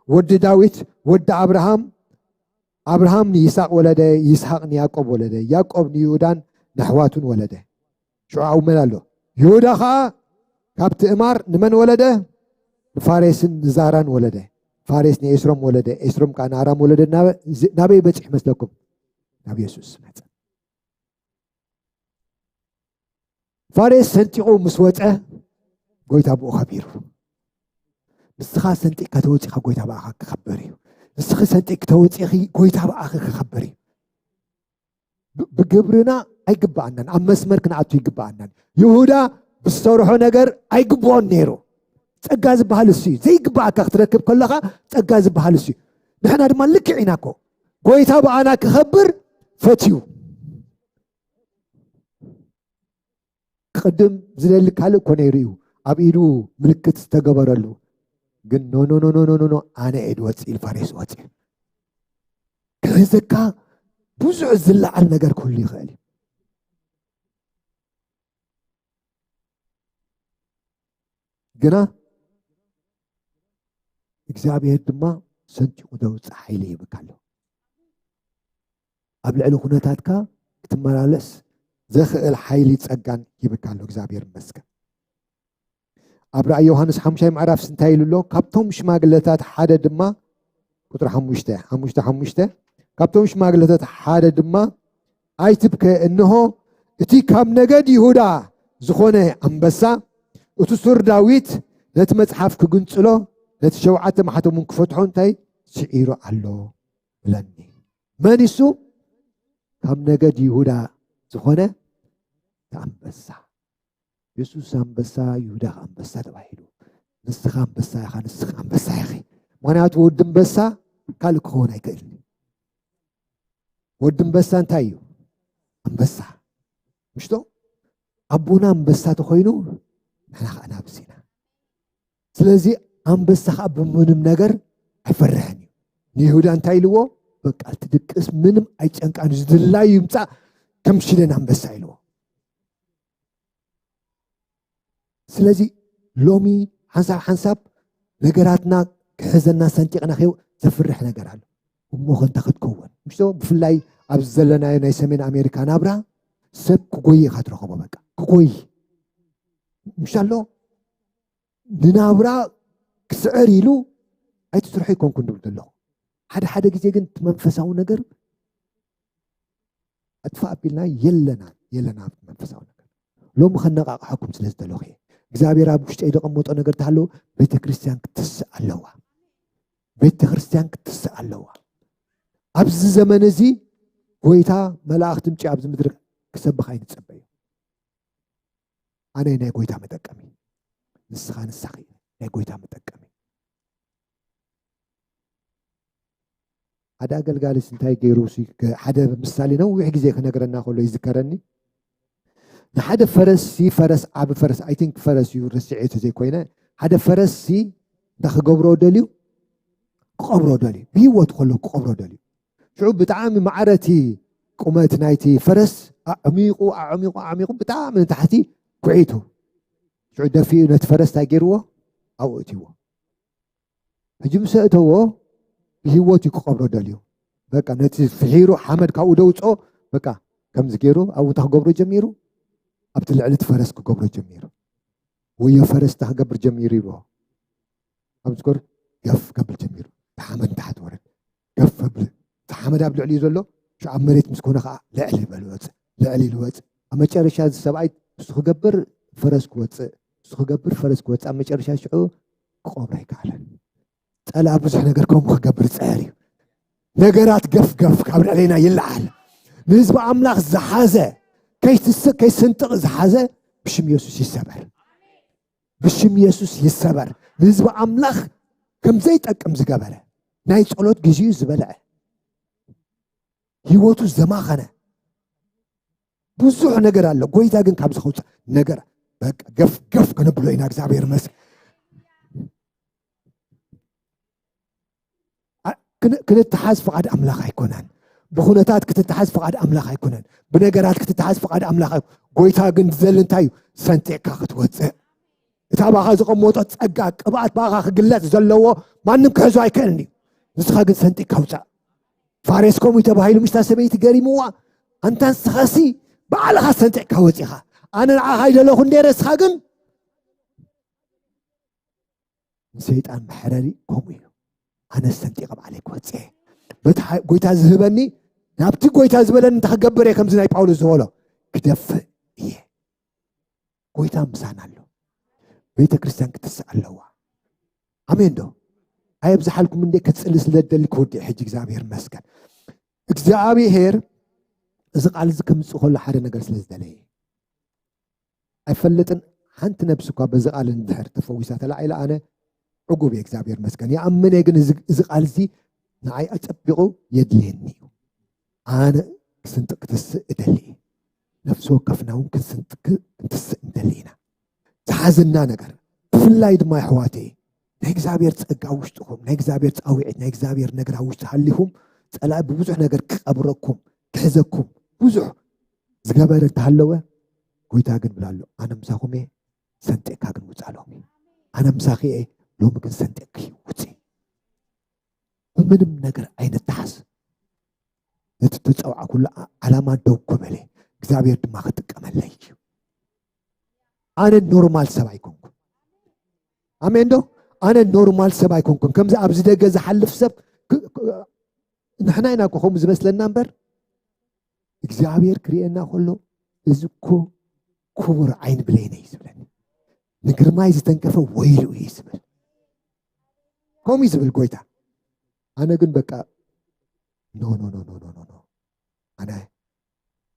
ወዲ ዳዊት ወዲ ኣብርሃም፣ ኣብርሃም ንይስሐቅ ወለደ፣ ይስሐቅ ንያዕቆብ ወለደ፣ ያዕቆብ ንይሁዳን ንኣሕዋቱን ወለደ። ሽዑ ኣብኡ መን ኣሎ? ይሁዳ ኸዓ ካብ ትእማር ንመን ወለደ? ንፋሬስን ንዛራን ወለደ። ፋሬስ ንኤስሮም ወለደ፣ ኤስሮም ከዓ ንኣራም ወለደ። ናበ- ናበይ በፂሑ መስለኩም? ናብ የሱስ መፀ። ፋሬስ ሰንጢቑ ምስ ወፀ ጎይታ ብኡ ከቢሩ። ንስኻ ሰንጢቕካ ተወፂኻ ጎይታ ብኣኻ ክኸበር እዩ። ንስኺ ሰንጢቕኪ ተወፂኺ ጎይታ ብኣኺ ክኸበር እዩ። ብ- ብግብርና ኣይግባኣናን፣ ኣብ መስመር ክንኣቱ ይግባኣናን። ይሁዳ ብዝሰርሖ ነገር ኣይግብኦን ነይሩ። ፀጋ ዝበሃል እሱ እዩ። ዘይግባኣካ ክትረክብ ከለኻ ፀጋ ዝበሃል እሱ እዩ። ንሕና ድማ ልክዕ ኢና እኮ። ጎይታ ብኣና ክኸብር ፈትዩ። ቅድም ዝደሊ ካልእ እኮ ነይሩ እዩ፣ ኣብ ኢዱ ምልክት ዝተገበረሉ። ግን ኖ ኖ ኖ ኖ ኖ ኖ፣ ኣነ እየ ድወፅእ ኢሉ ፈሪሱ ወፅኡ። ክሕዘካ ብዙሕ ዝለዓል ነገር ክህሉ ይኽእል እዩ። ግና እግዚኣብሔር ድማ ሰንጢቑ ዘውፅእ ሓይሊ ይህብካ ኣሎ። ኣብ ልዕሊ ኩነታትካ ክትመላለስ ዘኽእል ሓይሊ ጸጋን ይህብካ ኣሎ። እግዚኣብሔር ይመስገን። ኣብ ራእይ ዮሃንስ ሓሙሻይ ምዕራፍ እንታይ ኢሉ ኣሎ? ካብቶም ሽማግለታት ሓደ ድማ፣ ቁጥሪ ሓሙሽተ፣ ሓሙሽተ፣ ሓሙሽተ፣ ካብቶም ሽማግለታት ሓደ ድማ ኣይትብከ፣ እንሆ እቲ ካብ ነገድ ይሁዳ ዝኾነ ኣንበሳ፣ እቲ ሱር ዳዊት ነቲ መጽሓፍ ክግንጽሎ፣ ነቲ ሸውዓተ ማሕተሙን ክፈትሖ እንታይ ስዒሩ ኣሎ ብለኒ። መን እሱ? ካብ ነገድ ይሁዳ ዝኾነ እቲ ኣንበሳ። የሱስ ኣንበሳ፣ ይሁዳ ከኣ ኣንበሳ ተባሂሉ። ንስኻ ኣንበሳ ኢኻ፣ ንስኻ ኣንበሳ ኢኺ። ምኽንያቱ ወዲ ኣንበሳ ካልእ ክኸውን ኣይክእልን። ወዲ ኣንበሳ እንታይ እዩ? ኣንበሳ። ምሽቶ ኣቦና ኣንበሳ ተኾይኑ፣ ንሕና ከኣ ኣናብስ ኢና። ስለዚ ኣንበሳ ከኣ ብምንም ነገር ኣይፈርሕን እዩ። ንይሁዳ እንታይ ኢልዎ? በቃ ትድቅስ፣ ምንም ኣይጨንቃን፣ ዝድላዩ ይምጻእ፣ ከም ሽደን ኣንበሳ ኢልዎ። ስለዚ ሎሚ ሓንሳብ ሓንሳብ ነገራትና ክሕዘና ሰንጢቕና ኸው ዘፍርሕ ነገር ኣሎ። እሞ ኸ እንታይ ክትከውን? ምሽቶ ብፍላይ ኣብዚ ዘለናዮ ናይ ሰሜን ኣሜሪካ ናብራ ሰብ ክጎይ ኢኻ ትረኽቦ። በቃ ክጎይ፣ ምሽ ኣሎ፣ ንናብራ ክስዕር ኢሉ ኣይትስርሖ ኣይኮንኩን ድብል ዘለኹ። ሓደ ሓደ ግዜ ግን እቲ መንፈሳዊ ነገር ኣጥፋእ ኣቢልና የለና፣ የለና ኣብ መንፈሳዊ ነገር። ሎሚ ከነቃቕሐኩም ስለ ዝደለኹ እየ። እግዚኣብሔር ኣብ ውሽጠይ ዘቐመጦ ነገር ተሃለወ፣ ቤተ ክርስቲያን ክትስእ ኣለዋ። ቤተ ክርስቲያን ክትስእ ኣለዋ። ኣብዚ ዘመን እዚ ጎይታ መላእኽቲ ምጪ ኣብዚ ምድሪ ክሰብኽ ኣይንጸበዮ። ኣነ ናይ ጎይታ መጠቀሚ፣ ንስኻ ንሳኺ ናይ ጎይታ መጠቀሚ። ሓደ ኣገልጋሊስ እንታይ ገይሩ ሲ-፣ ከ-፣ ሓደ ምሳሌ ነዊሕ ግዜ ክነግረና ከሎ ይዝከረኒ። ንሓደ ፈረስ ሲ-፣ ፈረስ፣ ዓቢ ፈረስ፣ I think ፈረስ እዩ፣ ረሲዐ ተዘይኮይነ፣ ሓደ ፈረስ ሲ-፣ እንታይ ክገብሮ ደልዩ? ክቐብሮ ደልዩ። ብህይወት ከሎ ክቐብሮ ደልዩ። ሽዑ ብጣዕሚ ማዕረ እቲ ቁመት ናይቲ ፈረስ ኣዕሚቑ፣ ኣዕሚቑ፣ ኣዕሚቑ ብጣዕሚ ንታሕቲ ኩዒቱ። ሽዑ ደፊኡ ነቲ ፈረስ እንታይ ገይርዎ? ኣብኡ እትይዎ። ሕጂ ምስ ኣእተዎ ብህይወት እዩ ክቐብሮ ደልዩ። በቃ ነቲ ፍሒሩ ሓመድ ካብኡ ደውፅኦ፣ በቃ ከምዚ ገይሩ ኣብኡ እንታይ ክገብሮ ጀሚሩ? ኣብቲ ልዕሊ እቲ ፈረስ ክገብሮ ጀሚሩ። ወዮ ፈረስ እንታይ ክገብር ጀሚሩ ይብሎ? ኣብ ዝኮር ገፍ ከብል ጀሚሩ። እቲ ሓመድ ንታሕቲ ወረድ። ገፍ ከብል። እቲ ሓመድ ኣብ ልዕሊኡ ዘሎ፣ ሽዑ ኣብ መሬት ምስ ኮነ ከዓ ልዕል ይበል ይወፅእ። ልዕል ኢሉ ይወፅእ። ኣብ መጨረሻ እዚ ሰብኣይ ንሱ ክገብር ፈረስ ክወፅእ፣ ንሱ ክገብር ፈረስ ክወፅእ፣ ኣብ መጨረሻ ሽዑ ክቆብሮ ኣይከኣለን። ጸላእ ብዙሕ ነገር ከምኡ ክገብር ይጽዕር እዩ። ነገራት ገፍ ገፍ ካብ ልዕሌና ይለዓል። ንህዝቢ ኣምላኽ ዝሓዘ፣ ከይትስእ ከይስንጥቕ ዝሓዘ ብሽም የሱስ ይሰበር። ብሽም የሱስ ይሰበር። ንህዝቢ ኣምላኽ ከም ዘይጠቅም ዝገበረ፣ ናይ ጸሎት ግዜኡ ዝበልዐ፣ ህይወቱ ዘማኸነ ብዙሕ ነገር ኣሎ። ጎይታ ግን ካብ ዝኸውጽእ ነገር በቃ ገፍ ገፍ ከነብሎ ኢና። እግዚኣብሔር ይመስገን። ኣ-፣ ክን-፣ ክንተሓዝ ፍቓድ ኣምላኽ ኣይኮነን። ብኹነታት ክትተሓዝ ፍቓድ ኣምላኽ ኣይኮነን። ብነገራት ክትተሓዝ ፍቓድ ኣምላኽ ኣይ-፣ ጎይታ ግን ዝደሊ እንታይ እዩ? ሰንጢቕካ ክትወፅእ። እቲ ኣባኻ ዝቐመጦ ጸጋ፣ ቅብኣት ብኣኻ ክግለጽ ዘለዎ ማንም ክሕዞ ኣይክእልን እዩ። ንስኻ ግን ሰንጢቕካ ውጻእ። ፋሬስ ከምኡ እዩ ተባሂሉ፣ ምሽታ ሰበይቲ ገሪምዋ። ኣንታ ንስኻሲ ባዕልኻ ሰንጢቕካ ወጺኻ። ኣነ ንዓኻ ኣይደለኹ እንዴ፣ ንስኻ ግን ንሰይጣን መሕረሪ ከምኡ እዩ። ኣነ ሰንጢቐ ባዕለይ ክወፅእ እየ። በቲ ሓ-፣ ጎይታ ዝህበኒ፣ ናብቲ ጎይታ ዝበለኒ እንታይ ክገብር እየ? ከምዚ ናይ ጳውሎስ ዝበሎ ክደፍእ እየ። ጎይታ ምሳና ኣሎ። ቤተ ክርስቲያን ክትስእ ኣለዋ። ኣሜን ዶ? ኣየብዝሓልኩም እንዴ፣ ክጽሊ ስለ ደሊ ክወድእ ሕጂ። እግዚኣብሔር ይመስገን። እግዚኣብሔር እዚ ቃል እዚ ከምጽእ ከሎ ሓደ ነገር ስለ ዝደለየ ኣይፈልጥን። ሓንቲ ነብሲ እኳ በዚ ቃል እንድሕር ተፈዊሳ ተላዒላ፣ ኣነ ዕጉብ እየ፣ እግዚኣብሔር ይመስገን። ይኣምን እየ፣ ግን እዚ፣ እዚ ቃል እዚ ንዓይ ኣጸቢቑ የድልየኒ እዩ። ኣነ ክስንጥቅ ክትስእ እደሊ እየ። ነፍሲ ወከፍና እውን ክንስንጥቅ ክንትስእ እንደሊ ኢና። ዝሓዘና ነገር፣ ብፍላይ ድማ ኣሕዋተይ፣ ናይ እግዚኣብሔር ጸጋ ኣብ ውሽጥኹም፣ ናይ እግዚኣብሔር ጻውዒት፣ ናይ እግዚኣብሔር ነገር ኣብ ውሽጢ ሃሊኹም፣ ጸላኢ ብብዙሕ ነገር ክቐብረኩም፣ ክሕዘኩም፣ ብዙሕ ዝገበረ እንተሃለወ፣ ጎይታ ግን ብላ ኣሎ፣ ኣነ ምሳኹም እየ፣ ሰንጢቕካ ግን ውጻእ ሎሚ። ኣነ ምሳኺ እየ፣ ሎሚ ግን ሰንጢቕኪ ውጺ። ብምንም ነገር ኣይንተሓዝ። ነቲ እተጸውዓኩሉ ዓ-፣ ዓላማ ደው ክበለ፣ እግዚኣብሔር ድማ ክጥቀመለይ እዩ። ኣነ ኖርማል ሰብ ኣይኮንኩን። ኣሜን ዶ? ኣነ ኖርማል ሰብ ኣይኮንኩን። ከምዚ ኣብዚ ደገ ዝሓልፍ ሰብ ክ-፣ ክ-፣ ንሕና ኢና እኮ ከምኡ ዝመስለና እምበር፣ እግዚኣብሔር ክርእየና ከሎ፣ "እዚ እኮ ክቡር ዓይኒ ብሌነ እዩ" ዝብለኒ። "ንግርማይ ዝተንከፈ ወይሉ እዩ" ዝብል። ከምኡ እዩ ዝብል ጎይታ። ኣነ ግን በቃ፣ "ኖ፣ ኖ፣ ኖ፣ ኖ፣ ኖ፣ ኖ፣ ኖ። ኣነ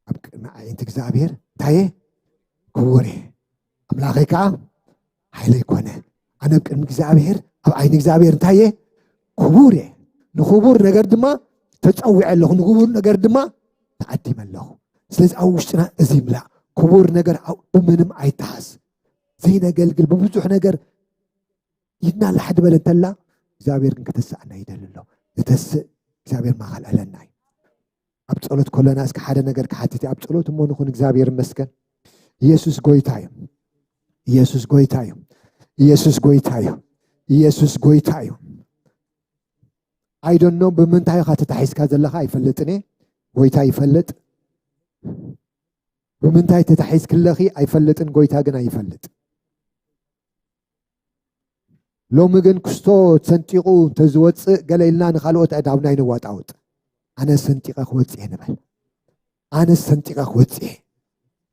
ኣብ ቅድሚ ኣዒንቲ እግዚኣብሔር እንታይ እየ? ክቡር እየ። ኣምላኸይ ከዓ ሓይለይ ኮነ። ኣነ ኣብ ቅድሚ እግዚኣብሔር፣ ኣብ ዓይኒ እግዚኣብሔር እንታይ እየ? ክቡር እየ። ንክቡር ነገር ድማ ተጸዊዐ ኣለኹ። ንክቡር ነገር ድማ ተዓዲመ ኣለኹ። ስለዚ ኣብ ውሽጥና እዚ ይምላእ። ክቡር ነገር ኣብ፣ ብምንም ኣይተሓዝ። ዘይነገልግል፣ ብብዙሕ ነገር ኢድና ላሕ ድበለ እንተላ፣ እግዚኣብሔር ግን ከተስኣና ይደሊ ኣሎ። ንተስእ፣ እግዚኣብሔር ማእኸል ኣለና እዩ። ኣብ ጸሎት ከለና እስኪ ሓደ ነገር ክሓትት እየ። ኣብ ጸሎት እሞ ንኹን፣ እግዚኣብሔር ይመስገን። ኢየሱስ ጎይታ እዩ። ኢየሱስ ጎይታ እዩ። ኢየሱስ ጎይታ እዩ። ኢየሱስ ጎይታ እዩ። I don't know ብምንታይ ኢኻ ተታሒዝካ ዘለኻ ኣይፈልጥን እየ። ጎይታ ይፈልጥ። ብምንታይ ተታሒዝክለኺ ኣይፈልጥን፣ ጎይታ ግን ኣይፈልጥ። ሎሚ ግን ክስቶ ሰንጢቑ እንተዝወጽእ ገለ ኢልና ንኻልኦት ኣእዳውና ይንዋጣወጥ። ኣነ ሰንጢቐ ክወጽእ እየ ንበል። ኣነ ሰንጢቐ ክወጽእ እየ።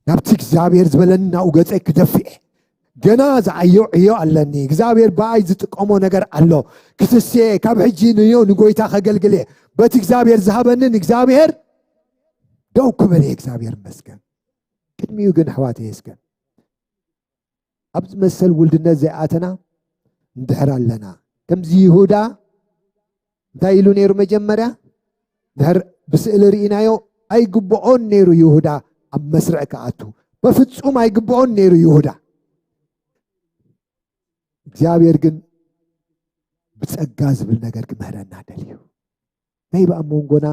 ናብቲ እግዚኣብሔር ዝበለኒ ናብኡ ገጸይ ክደፍእ እየ። ገና ዝዓዮ ዕዮ ኣለኒ። እግዚኣብሔር ብኣይ ዝጥቀሞ ነገር ኣሎ። ክስስየ ካብ ሕጂ ንዮ ንጎይታ ከገልግል እየ። በቲ እግዚኣብሔር ዝሃበንን እግዚኣብሔር ደው ክብል እየ። እግዚኣብሔር ይመስገን። ቅድሚኡ ግን ኣሕዋተይ እስከ ኣብዚ መሰል ውልድነት ዘይኣተና እንድሕር ኣለና። ከምዚ ይሁዳ እንታይ ኢሉ ነይሩ መጀመርያ? ድሕር ብስእሊ ርኢናዮ፣ ኣይግብኦን ነይሩ ይሁዳ ኣብ መስርዕ ክኣቱ። በፍጹም ኣይግብኦን ነይሩ ይሁዳ። እግዚኣብሔር ግን ብጸጋ ዝብል ነገር ክምህረና ደልዩ። ነይ በኣብ መንጎና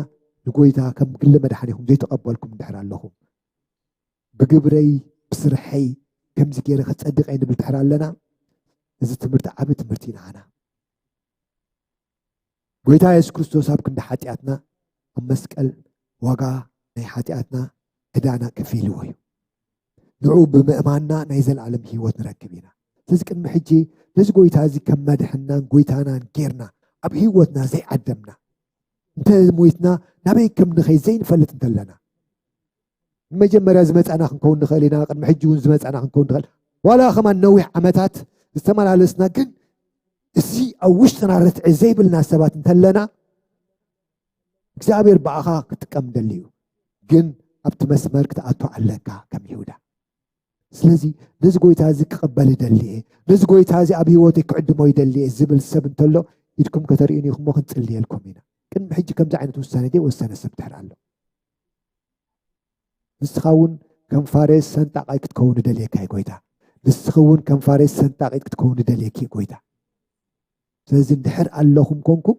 ንጎይታ ከም ግሊ መድሓኒኹም ዘይተቐበልኩም እንድሕር ኣለኹም፣ ብግብረይ ብስርሐይ ከምዚ ገይረ ክጸድቕ እየ ንብል እንድሕር ኣለና፣ እዚ ትምህርቲ ዓቢ ትምህርቲ እዩ ንዓና። ጎይታ የሱስ ክርስቶስ ኣብ ክንዲ ሓጢኣትና ኣብ መስቀል ዋጋ ናይ ሓጢኣትና ዕዳና ከፊልዎ እዩ። ንዑ ብምእማንና ናይ ዘለኣለም ህይወት ንረክብ ኢና። ስለዚ ቅድሚ ሕጂ ነዚ ጎይታ እዚ ከም መድሕናን ጎይታናን ጌርና ኣብ ህይወትና ዘይዓደምና፣ እንተ ሞይትና ናበይ ከም ንኸይድ ዘይንፈልጥ እንተለና፣ ንመጀመርያ ዝመጻና ክንከውን ንኽእል ኢና፣ ቅድሚ ሕጂ እውን ዝመጻና ክንከውን ንኽእል። ዋላ ከማን ነዊሕ ዓመታት ዝተመላለስና፣ ግን እዚ ኣብ ውሽጥና ርትዒ ዘይብልና ሰባት እንተለና፣ እግዚኣብሔር ብኣኻ ክጥቀም ደልዩ። ግን ኣብቲ መስመር ክትኣቱ ኣለካ ከም ይሁዳ። ስለዚ ነዚ ጎይታ እዚ ክቕበል ይደሊ እየ፣ ነዚ ጎይታ እዚ ኣብ ህይወተይ ክዕድሞ ይደሊ እየ ዝብል ሰብ እንተሎ፣ ኢድኩም ከተርእዩኒ ኢኹም እሞ ክንጽልየልኩም ኢና። ቅድሚ ሕጂ ከምዚ ዓይነት ውሳኔ ዘይወሰነ ሰብ ድሕር ኣሎ። ንስኻ እውን ከም ፋሬስ ሰንጣቓይ ክትከውን ይደልየካ እዩ ጎይታ። ንስኺ እውን ከም ፋሬስ ሰንጣቒት ክትከውን ይደልየኪ እዩ ጎይታ። ስለዚ እንድሕር ኣለኹም ኮንኩም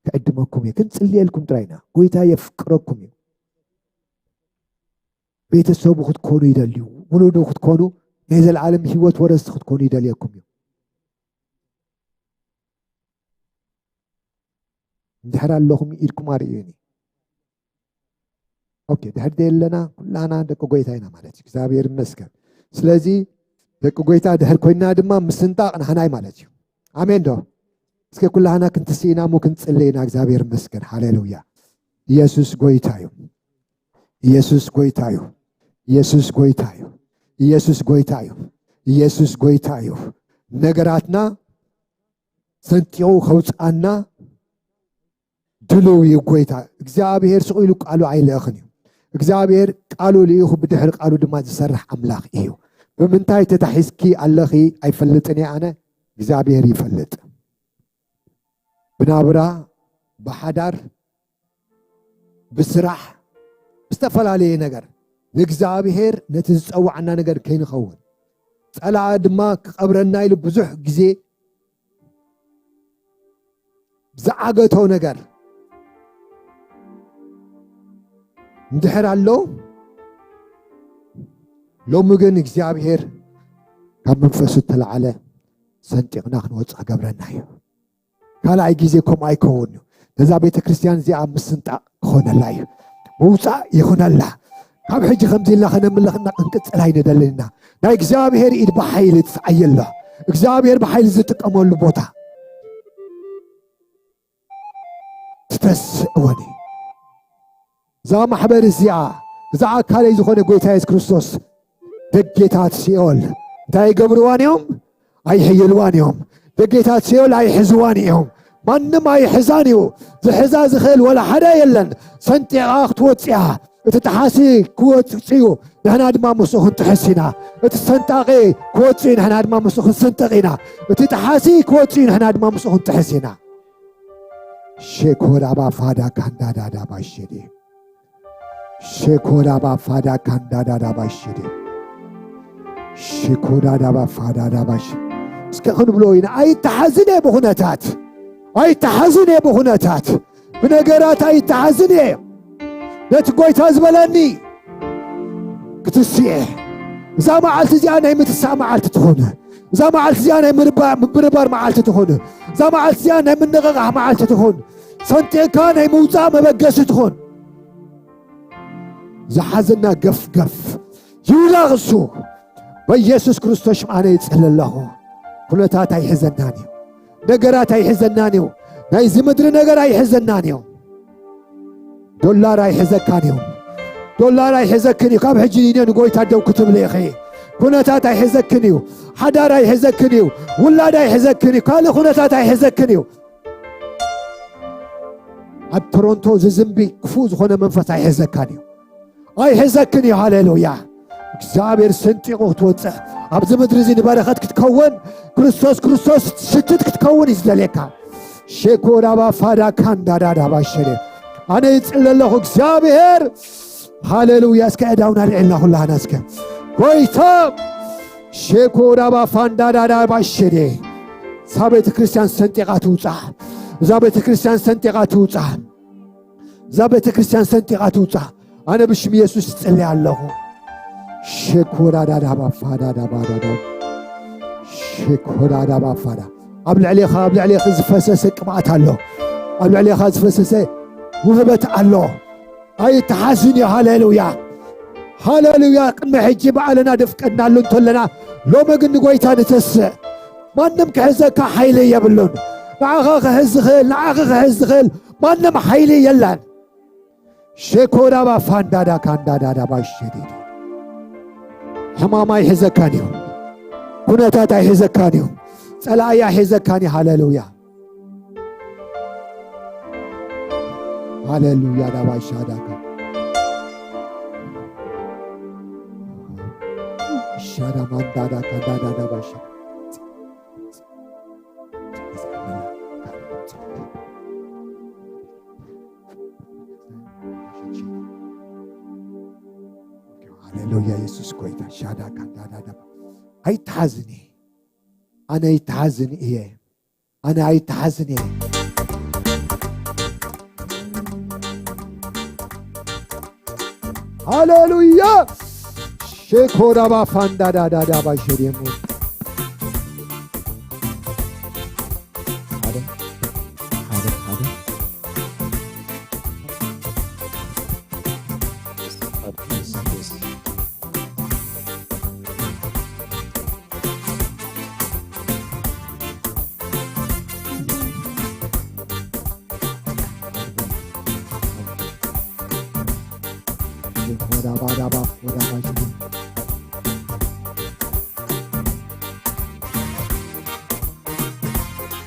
ክዕድመኩም እየ። ክንጽልየልኩም ጥራይ ኢና። ጎይታ የፍቅረኩም እዩ። ቤተሰቡ ክትኮኑ ይደልዩ። ውሉዱ ክትኮኑ፣ ናይ ዘለኣለም ህይወት ወረስቲ ክትኮኑ ይደልየኩም እዩ። እንድሕር ኣለኹም ኢድኩም ኣርእዩኒ። ኦኬ፣ ድሕር ደየለና ኩላና ደቂ ጎይታ ኢና ማለት እዩ። እግዚኣብሔር ይመስገን። ስለዚ ደቂ ጎይታ ድሕር ኮይና ድማ ምስንጣቕ ናህናይ ማለት እዩ። ኣሜን ዶ? እስከ ኩላህና ክንትስእ ኢና እሞ ክንጽሊ ኢና። እግዚኣብሔር ይመስገን። ሃሌሉያ። ኢየሱስ ጎይታ እዩ። ኢየሱስ ጎይታ እዩ። ኢየሱስ ጎይታ እዩ። ኢየሱስ ጎይታ እዩ። ኢየሱስ ጎይታ እዩ። ነገራትና ሰንጢቑ ከውፅኣና ድልው እዩ ጎይታ። እግዚኣብሔር ስቕ ኢሉ ቃሉ ኣይልእኽን እዩ። እግዚኣብሔር ቃሉ ልኢኹ ብድሕሪ ቃሉ ድማ ዝሰርሕ ኣምላኽ እዩ። ብምንታይ ተታሒዝኪ ኣለኺ ኣይፈልጥን እየ ኣነ፣ እግዚኣብሔር ይፈልጥ። ብናብራ፣ ብሓዳር፣ ብስራሕ፣ ዝተፈላለየ ነገር፣ እግዚኣብሔር ነቲ ዝጸዋዕና ነገር ከይንኸውን፣ ጸላኢ ድማ ክቐብረና ኢሉ ብዙሕ ግዜ ዝዓገቶ ነገር እንድሕር ኣሎ፣ ሎሚ ግን እግዚኣብሔር ካብ መንፈሱ እተላዕለ ሰንጢቕና ክንወፅእ ክገብረና እዩ። ካልኣይ ግዜ ከምኡ ኣይከውን እዩ። ነዛ ቤተ ክርስቲያን እዚኣ ምስንጣቕ ክኾነላ እዩ። ምውፃእ ይኹነላ። ካብ ሕጂ ከምዚ ኢልና ከነምልኽና ክንቅፅል ኣይንደልን ኢና። ናይ እግዚኣብሔር ኢድ ብሓይሊ ትስዓየላ። እግዚኣብሔር ብሓይሊ ዝጥቀመሉ ቦታ ትተስእወኒ። እዛ ማሕበር እዚኣ፣ እዛ ኣካለይ ዝኾነ ጎይታ የሱስ ክርስቶስ፣ ደጌታት ሲኦል እንታይ ይገብርዋን እዮም? ኣይሕይልዋን እዮም። ደጌታት ሲኦል ኣይሕዝዋን እዮም። ማንም ኣይሕዛን እዩ። ዝሕዛ ዝኽእል ወላ ሓደ የለን። ሰንጢቓ ክትወፅያ፣ እቲ ጠሓሲ ክወፅእ እዩ፣ ንሕና ድማ ምስኡ ክንጥሕስ ኢና። እቲ ሰንጣቂ ክወፅእ እዩ፣ ንሕና ድማ ምስኡ ክንስንጥቕ ኢና። እቲ ጠሓሲ ክወፅእ እዩ፣ ንሕና ድማ ምስኡ ክንጥሕስ ኢና። ሼኮራባ ፋዳ ካንዳዳዳ ባሸዴ። ሼኮራባ ፋዳ ካንዳዳዳ ባሸዴ። ሼኮራዳባ ፋዳዳ ባሽ። እስከ ክንብሎ ኢና። ኣይተሓዝን እየ ብኹነታት። ኣይተሓዝን እየ ብኹነታት። ብነገራት ኣይተሓዝን እየ። ነቲ ጎይታ ዝበለኒ ክትስእ እየ። እዛ መዓልቲ እዚኣ ናይ ምትሳእ መዓልቲ ትኹን። እዛ መዓልቲ እዚኣ ናይ ምርባ-፣ ምብርባር መዓልቲ ትኹን። እዛ መዓልቲ እዚኣ ናይ ምንቕቓሕ መዓልቲ ትኹን። ሰንጢቕካ ናይ ምውፃእ መበገሲ ትኹን። ዝሓዘና ገፍገፍ ይውዳቕ እሱ። በኢየሱስ ክርስቶስ ሽም ኣነ ይጽሊ ኣለኹ። ኩነታት ኣይሕዘናን እዩ። ነገራት ኣይሕዘናን እዩ። ናይዚ ምድሪ ነገር ኣይሕዘናን እዩ። ዶላር ኣይሕዘካን እዩ። ዶላር ኣይሕዘክን እዩ። ካብ ሕጂ ንጎይታ ደው ክትብሊ ኢኺ። ኩነታት ኣይሕዘክን እዩ። ሓዳር ኣይሕዘክን እዩ። ውላድ ኣይሕዘክን እዩ። ካልእ ኩነታት ኣይሕዘክን እዩ። ኣብ ቶሮንቶ ዝዝንቢ ክፉእ ዝኾነ መንፈስ ኣይሕዘካን እዩ። ኣይሕዘክን እዩ። ሃሌሉያ። እግዚኣብሔር ሰንጢቑ ክትወፅእ፣ ኣብዚ ምድሪ እዚ ንበረኸት ክትከውን፣ ክርስቶስ ክርስቶስ ሽትት ክትከውን እዩ ዝደልየካ። ሼኮ ዳባ ፋዳ ካንዳ ዳዳ ባሸደ። ኣነ ይፅለ ኣለኹ እግዚኣብሔር። ሃሌሉያ። እስከ ዕዳውና ልዕልና ኩላህና እስከ ጎይታ ሼኮ ዳባ ፋንዳ ዳዳ ባሸደ። እዛ ቤተ ክርስቲያን ሰንጢቓ ትውፃ። እዛ ቤተ ክርስቲያን ሰንጢቓ ትውፃ። እዛ ቤተ ክርስቲያን ሰንጢቓ ትውፃ። ኣነ ብሽም የሱስ እጽልይ ኣለኹ። ሸኮራዳዳባ ፋዳዳባዳዳ። ሸኮራዳባ ፋዳ። ኣብ ልዕሌኻ፣ ኣብ ልዕሌኺ ዝፈሰሰ ቅብኣት ኣሎ። ኣብ ልዕሌኻ ዝፈሰሰ ውህበት ኣሎ። ኣይተሓዝን እዩ። ሃሌሉያ። ሃሌሉያ። ቅድሚ ሕጂ ባዕልና ደፍቀድናሉ እንተለና፣ ሎሚ ግን ንጎይታ ንተስእ። ማንም ክሕዘካ ሓይሊ የብሉን። ንዓኻ ክሕዝ ዝኽእል፣ ንዓኺ ክሕዝ ዝኽእል ማንም ሓይሊ የለን። ሸኮራባ ፋንዳዳ ካንዳዳዳ ባሸዲዲ። ሕማም ኣይሕዘካን እዩ። ኩነታት ኣይሕዘካን እዩ። ጸላኢ ኣይሕዘካን እዩ። ሃሌሉያ። ሃሌሉያ። ዳባ ሻዳካ። ሻዳ ማንዳዳ ካንዳዳዳ ባሸ። ሃሌሉያ። የሱስ ጎይታ። ሻዳ ካንዳዳዳ። ኣይተሓዝን እየ። ኣነ ኣይተሓዝን እየ። ኣነ ኣይተሓዝን እየ። ሃሌሉያ። ሼኮዳባ ፋንዳዳዳዳባ ሸዴሙ። ሓደ፣ ሓደ፣ ሓደ።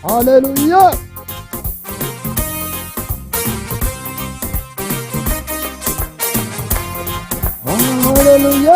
ሃሌሉያ። ሃሌሉያ።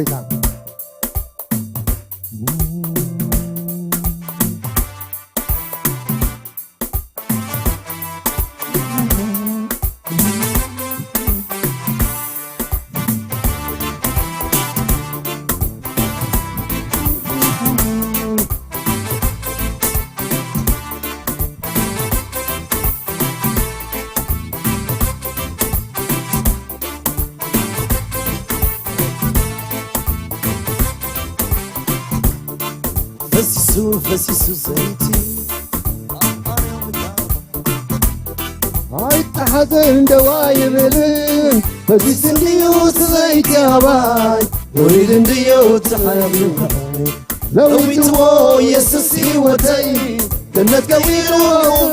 ንጎይታ። ፈሲሱ ፈሲሱ ዘይቲ ኣይተሓዘን ደዋ ይብልን ፈሲስ እንድዩ እቲ ዘይቲ ኣባይ ወሪድ እንድዩ እቲ ሓይሊ ለዊጥዎ ኢየሱስ ህይወተይ ገነት ቀይርዎ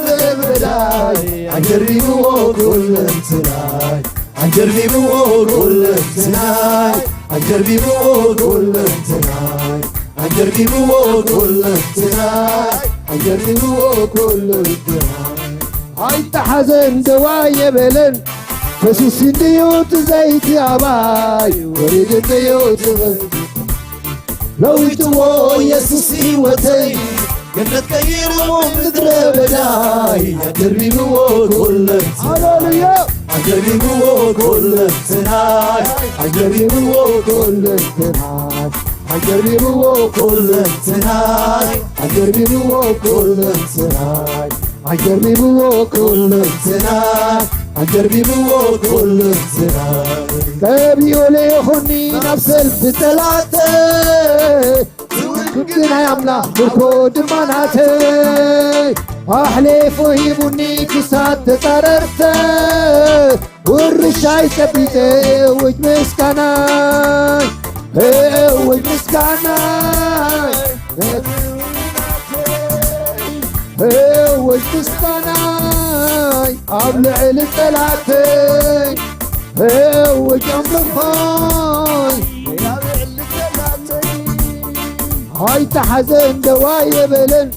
ምድረ በዳይ ኣጀርቢብዎ ኩለንትናይ ኣጀርቢብዎ ኩለንትናይ ኣጀርቢብዎ ኩለንትናይ ኣጀርቢብዎ ኩለንትናይ ኣጀርቢብዎ ኩለንትናይ ኣይተሓዘን ደዋ የበለን ፈሲስ እንድዩ እቲ ዘይቲ ኣባይ ወሪድ እንድዩ እቲ ለዊጥዎ ኢየሱስ ህይወተይ ገነት ቀይርዎ ምድረ በዳይ ኣጀርቢብዎ ኩለንትናይ ሃሌሉያ ኣጀርቢብዎ ኩለንትናይ ኣጀርቢብዎ ኩለንትናይ ኣጀርቢብዎ ኩለንትናይ ኣጀርቢብዎ ኩለንትናይ ኣጀርቢብዎ ኩለንትናይ ኣጀርቢብዎ ኩለንትናይ ቀቢኡ ልኢኹኒ ናብ ሰልፊ ጠላተ ትውልዲ ናይ ኣምላኽ ምርኮ ድማ ናተይ ኣሕሊፉ ሂቡኒ ክሳብ ተጻረርተ ውርሻይ ጨቢጠ እውጅ ምስጋናይ እውጅ ምስጋናይ እውጅ ምስጋናይ ኣብ ልዕሊ ጠላተይ እውጅ ኣምልኾይ ኣይተሓዘን ደዋ የበለን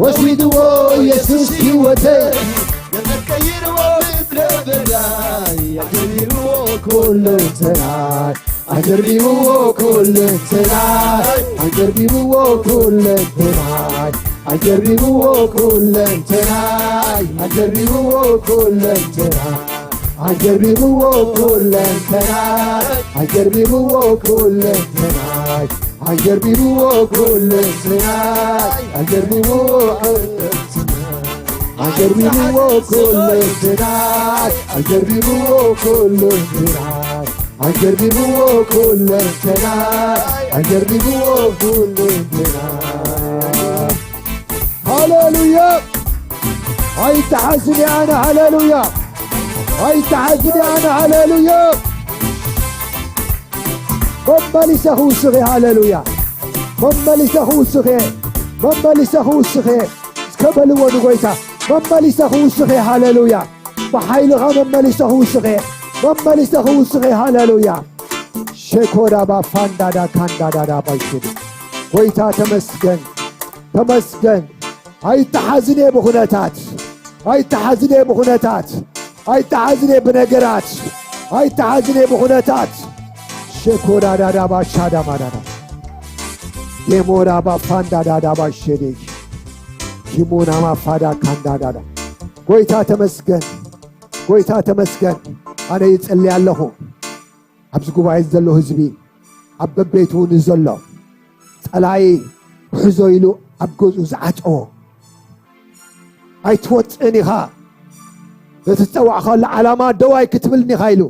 ወሲድዎ ኢየሱስ ህይወተይ ገነት ቀይርዎ ምድረ በዳይ ኣጀርቢብዎ ኩለንተናይ ኣጀርቢብዎ ኩለንተናይ ኣጀርቢብዎ ኩለንተናይ ኣጀርቢብዎ ኩለንተናይ ኣጀርቢብዎ ኩለንተናይ ኣጀርቢብዎ ኩለንተናይ ኣጀርቢብዎ ኩለንተናይ ኣጀርቢብዎ ኩለንተናይ ኣጀርቢብዎ ኩለንተናይ ኣጀርቢብዎ ኩለንተናይ ኣጀርቢብዎ ኩለንተናይ ኣጀርቢብዎ ኩለንተናይ ኣጀርቢብዎ ኩለንተናይ ሃሌሉያ ኣይተሓዝን ኣነ ሃሌሉያ ኣይተሓዝን ኣነ ሃሌሉያ መመሊሰ ክውስኽ ሃሌሉያ መመሊሰ ክውስኽ መመሊሰ ክውስኽ እስከ በልዎ ንጎይታ መመሊሰ ክውስኽ ሃሌሉያ ብሓይልኻ መመሊሰ ክውስኽ መመሊሰ ክውስኽ ሃሌሉያ ሸኮዳባ ፋንዳዳ ካንዳዳዳ ባይሽድ ጎይታ ተመስገን ተመስገን ኣይተሓዝን እየ ብኹነታት ኣይተሓዝን እየ ብኹነታት ኣይተሓዝን እየ ብነገራት ኣይተሓዝን እየ ብኹነታት ሸኮዳዳዳባ ሻዳማዳዳ ዴሞራባ ፋንዳዳዳባ ሸዴ ኪሞናማ ፋዳ ካንዳዳዳ ጎይታ ተመስገን ጎይታ ተመስገን ኣነ ይጽሊ ኣለኹ ኣብዚ ጉባኤ ዘሎ ህዝቢ ኣብ በቤቱ ንዘሎ ጸላኢ ክሕዞ ኢሉ ኣብ ገዝኡ ዝዓጸዎ ኣይትወጽእን ኢኻ ነቲ ዝጸዋዕኻሉ ዓላማ ደው ኣይክትብልን ኢኻ ኢሉ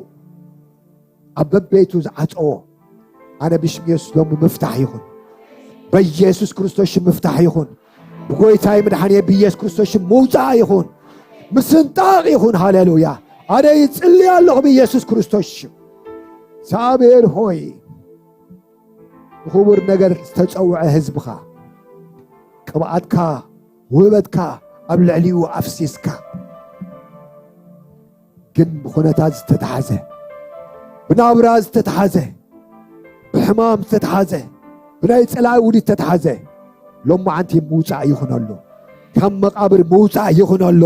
ኣብ በቤቱ ዝዓጸዎ ኣነ ብሽም የሱስ ሎሚ ምፍታሕ ይኹን በኢየሱስ ክርስቶስ ሽም ምፍታሕ ይኹን ብጎይታይ ምድሓንየ ብኢየሱስ ክርስቶስ ሽም ምውፃእ ይኹን ምስንጣቕ ይኹን ሃሌሉያ ኣነ ይጽልይ ኣለኹ ብኢየሱስ ክርስቶስ ሽም እግዚኣብሔር ሆይ ንኽቡር ነገር ዝተጸውዐ ህዝብኻ ቅብኣትካ ውህበትካ ኣብ ልዕሊኡ ኣፍሲስካ ግን ብኹነታት ዝተተሓዘ ብናብራ ዝተተሓዘ ሕማም ዝተትሓዘ፣ ብናይ ጸላኢ ውዲት ዝተትሓዘ፣ ሎማዓንቲ ምውጻእ ይኹነሉ። ካብ መቓብር ምውጻእ ይኹነሉ።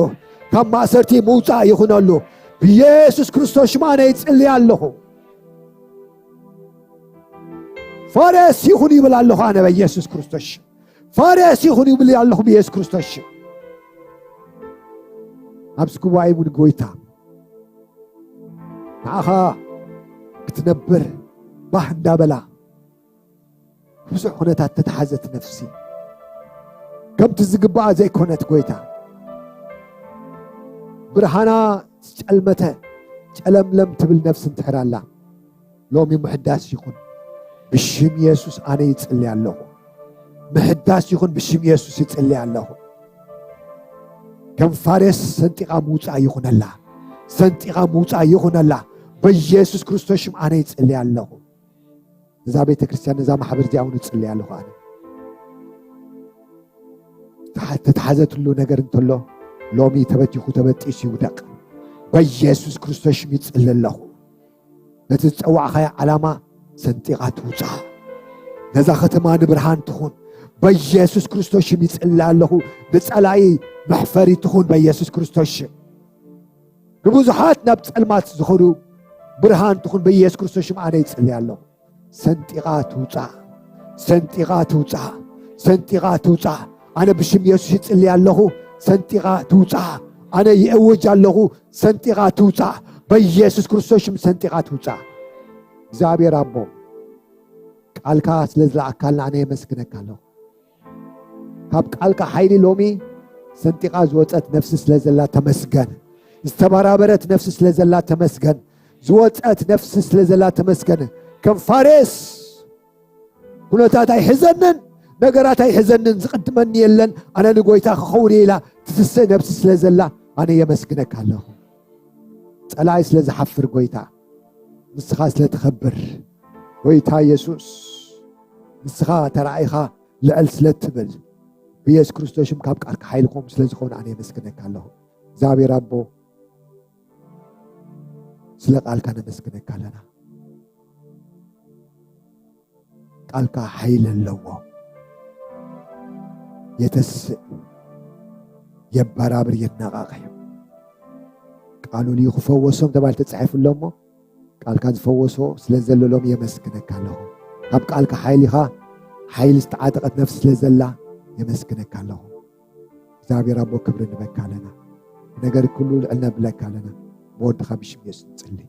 ካብ ማእሰርቲ ምውጻእ ይኹነሉ። ብኢየሱስ ክርስቶስ ሽም ኣነ ይጽሊ ኣለኹ። ፋሬስ ይኹን ይብል ኣለኹ ኣነ ብኢየሱስ ክርስቶስ ሽም። ፋሬስ ይኹን ይብል ኣለኹ ብኢየሱስ ክርስቶስ ሽም። ኣብዚ ጉባኤ እውን ጎይታ ንዓኻ ክትነብር ባህ እንዳበላ ብዙሕ ኩነታት ተተሓዘት ነፍሲ፣ ከምቲ ዝግባኣ ዘይኮነት ጎይታ፣ ብርሃና ዝጨልመተ ጨለምለም ትብል ነፍሲ እንትሕር ኣላ፣ ሎሚ ምሕዳስ ይኹን ብሽም የሱስ ኣነ ይጽሊ ኣለኹ። ምሕዳስ ይኹን ብሽም የሱስ ይጽሊ ኣለኹ። ከም ፋሬስ ሰንጢቓ ምውጻእ ይኹነላ፣ ሰንጢቓ ምውጻእ ይኹነላ። በኢየሱስ ክርስቶስ ሽም ኣነ ይጽሊ ኣለኹ። እዛ ቤተ ክርስቲያን፣ እዛ ማሕበር እዚኣ እውን እጽሊ ኣለኹ ኣነ። ተሓ-፣ ተተሓዘትሉ ነገር እንተሎ ሎሚ ተበቲኹ ተበጢሱ ይውደቕ። በኢየሱስ ክርስቶስ ሽም ይጽሊ ኣለኹ። ነቲ ዝጸዋዕኻዮ ዓላማ ሰንጢቓ ትውጻእ። ነዛ ከተማ ንብርሃን ትኹን። በኢየሱስ ክርስቶስ ሽም ይጽሊ ኣለኹ። ንጸላኢ መሕፈሪ ትኹን በኢየሱስ ክርስቶስ ሽም። ንብዙሓት ናብ ጸልማት ዝኸዱ ብርሃን ትኹን በኢየሱስ ክርስቶስ ሽም ኣነ ይጽሊ ኣለኹ። ሰንጢቓ ትውጻእ። ሰንጢቓ ትውጻእ። ሰንጢቓ ትውጻእ። ኣነ ብሽም የሱስ ይጽሊ ኣለኹ። ሰንጢቓ ትውጻእ። ኣነ ይእውጅ ኣለኹ። ሰንጢቓ ትውጻእ። በኢየሱስ ክርስቶስ ሽም ሰንጢቓ ትውጻእ። እግዚኣብሔር ኣቦ፣ ቃልካ ስለ ዝለኣካልና ኣነ የመስግነካ ኣለኹ። ካብ ቃልካ ሓይሊ ሎሚ ሰንጢቓ ዝወጸት ነፍሲ ስለ ዘላ ተመስገን። ዝተበራበረት ነፍሲ ስለ ዘላ ተመስገን። ዝወጸት ነፍሲ ስለ ዘላ ተመስገን። ከም ፋሬስ ኩነታት ኣይሕዘንን፣ ነገራት ኣይሕዘንን፣ ዝቕድመኒ የለን፣ ኣነ ንጎይታ ክኸውን እየ ኢላ ትስስእ ነፍሲ ስለ ዘላ ኣነ የመስግነካ ኣለኹ። ጸላኢ ስለ ዝሓፍር ጎይታ፣ ንስኻ ስለ ትኸብር፣ ጎይታ የሱስ፣ ንስኻ ተራኢኻ ልዕል ስለ ትብል፣ ብየሱስ ክርስቶስ ሽም ካብ ቃልካ ሓይሊ ከምኡ ስለ ዝኾነ ኣነ የመስግነካ ኣለኹ። እግዚኣብሔር ኣቦ፣ ስለ ቃልካ ነመስግነካ ኣለና። ቃልካ ሓይሊ ኣለዎ። የተስእ፣ የበራብር፣ የነቓቕሕ እዩ። ቃሉ ልዩ ክፈወሶም ተባሂሉ ተጻሒፉ ኣሎ እሞ፣ ቃልካ ዝፈወሶ ስለ ዘሎ ሎሚ የመስግነካ ኣለኹ። ካብ ቃልካ ሓይሊኻ፣ ሓይሊ ዝተዓጠቐት ነፍሲ ስለ ዘላ የመስግነካ ኣለኹ። እግዚኣብሔር ኣቦ ክብሪ ንበካ ኣለና። ነገር ኩሉ ልዕል ነብለካ ኣለና። ብወድኻ ብሽም የሱስ ንጽሊ።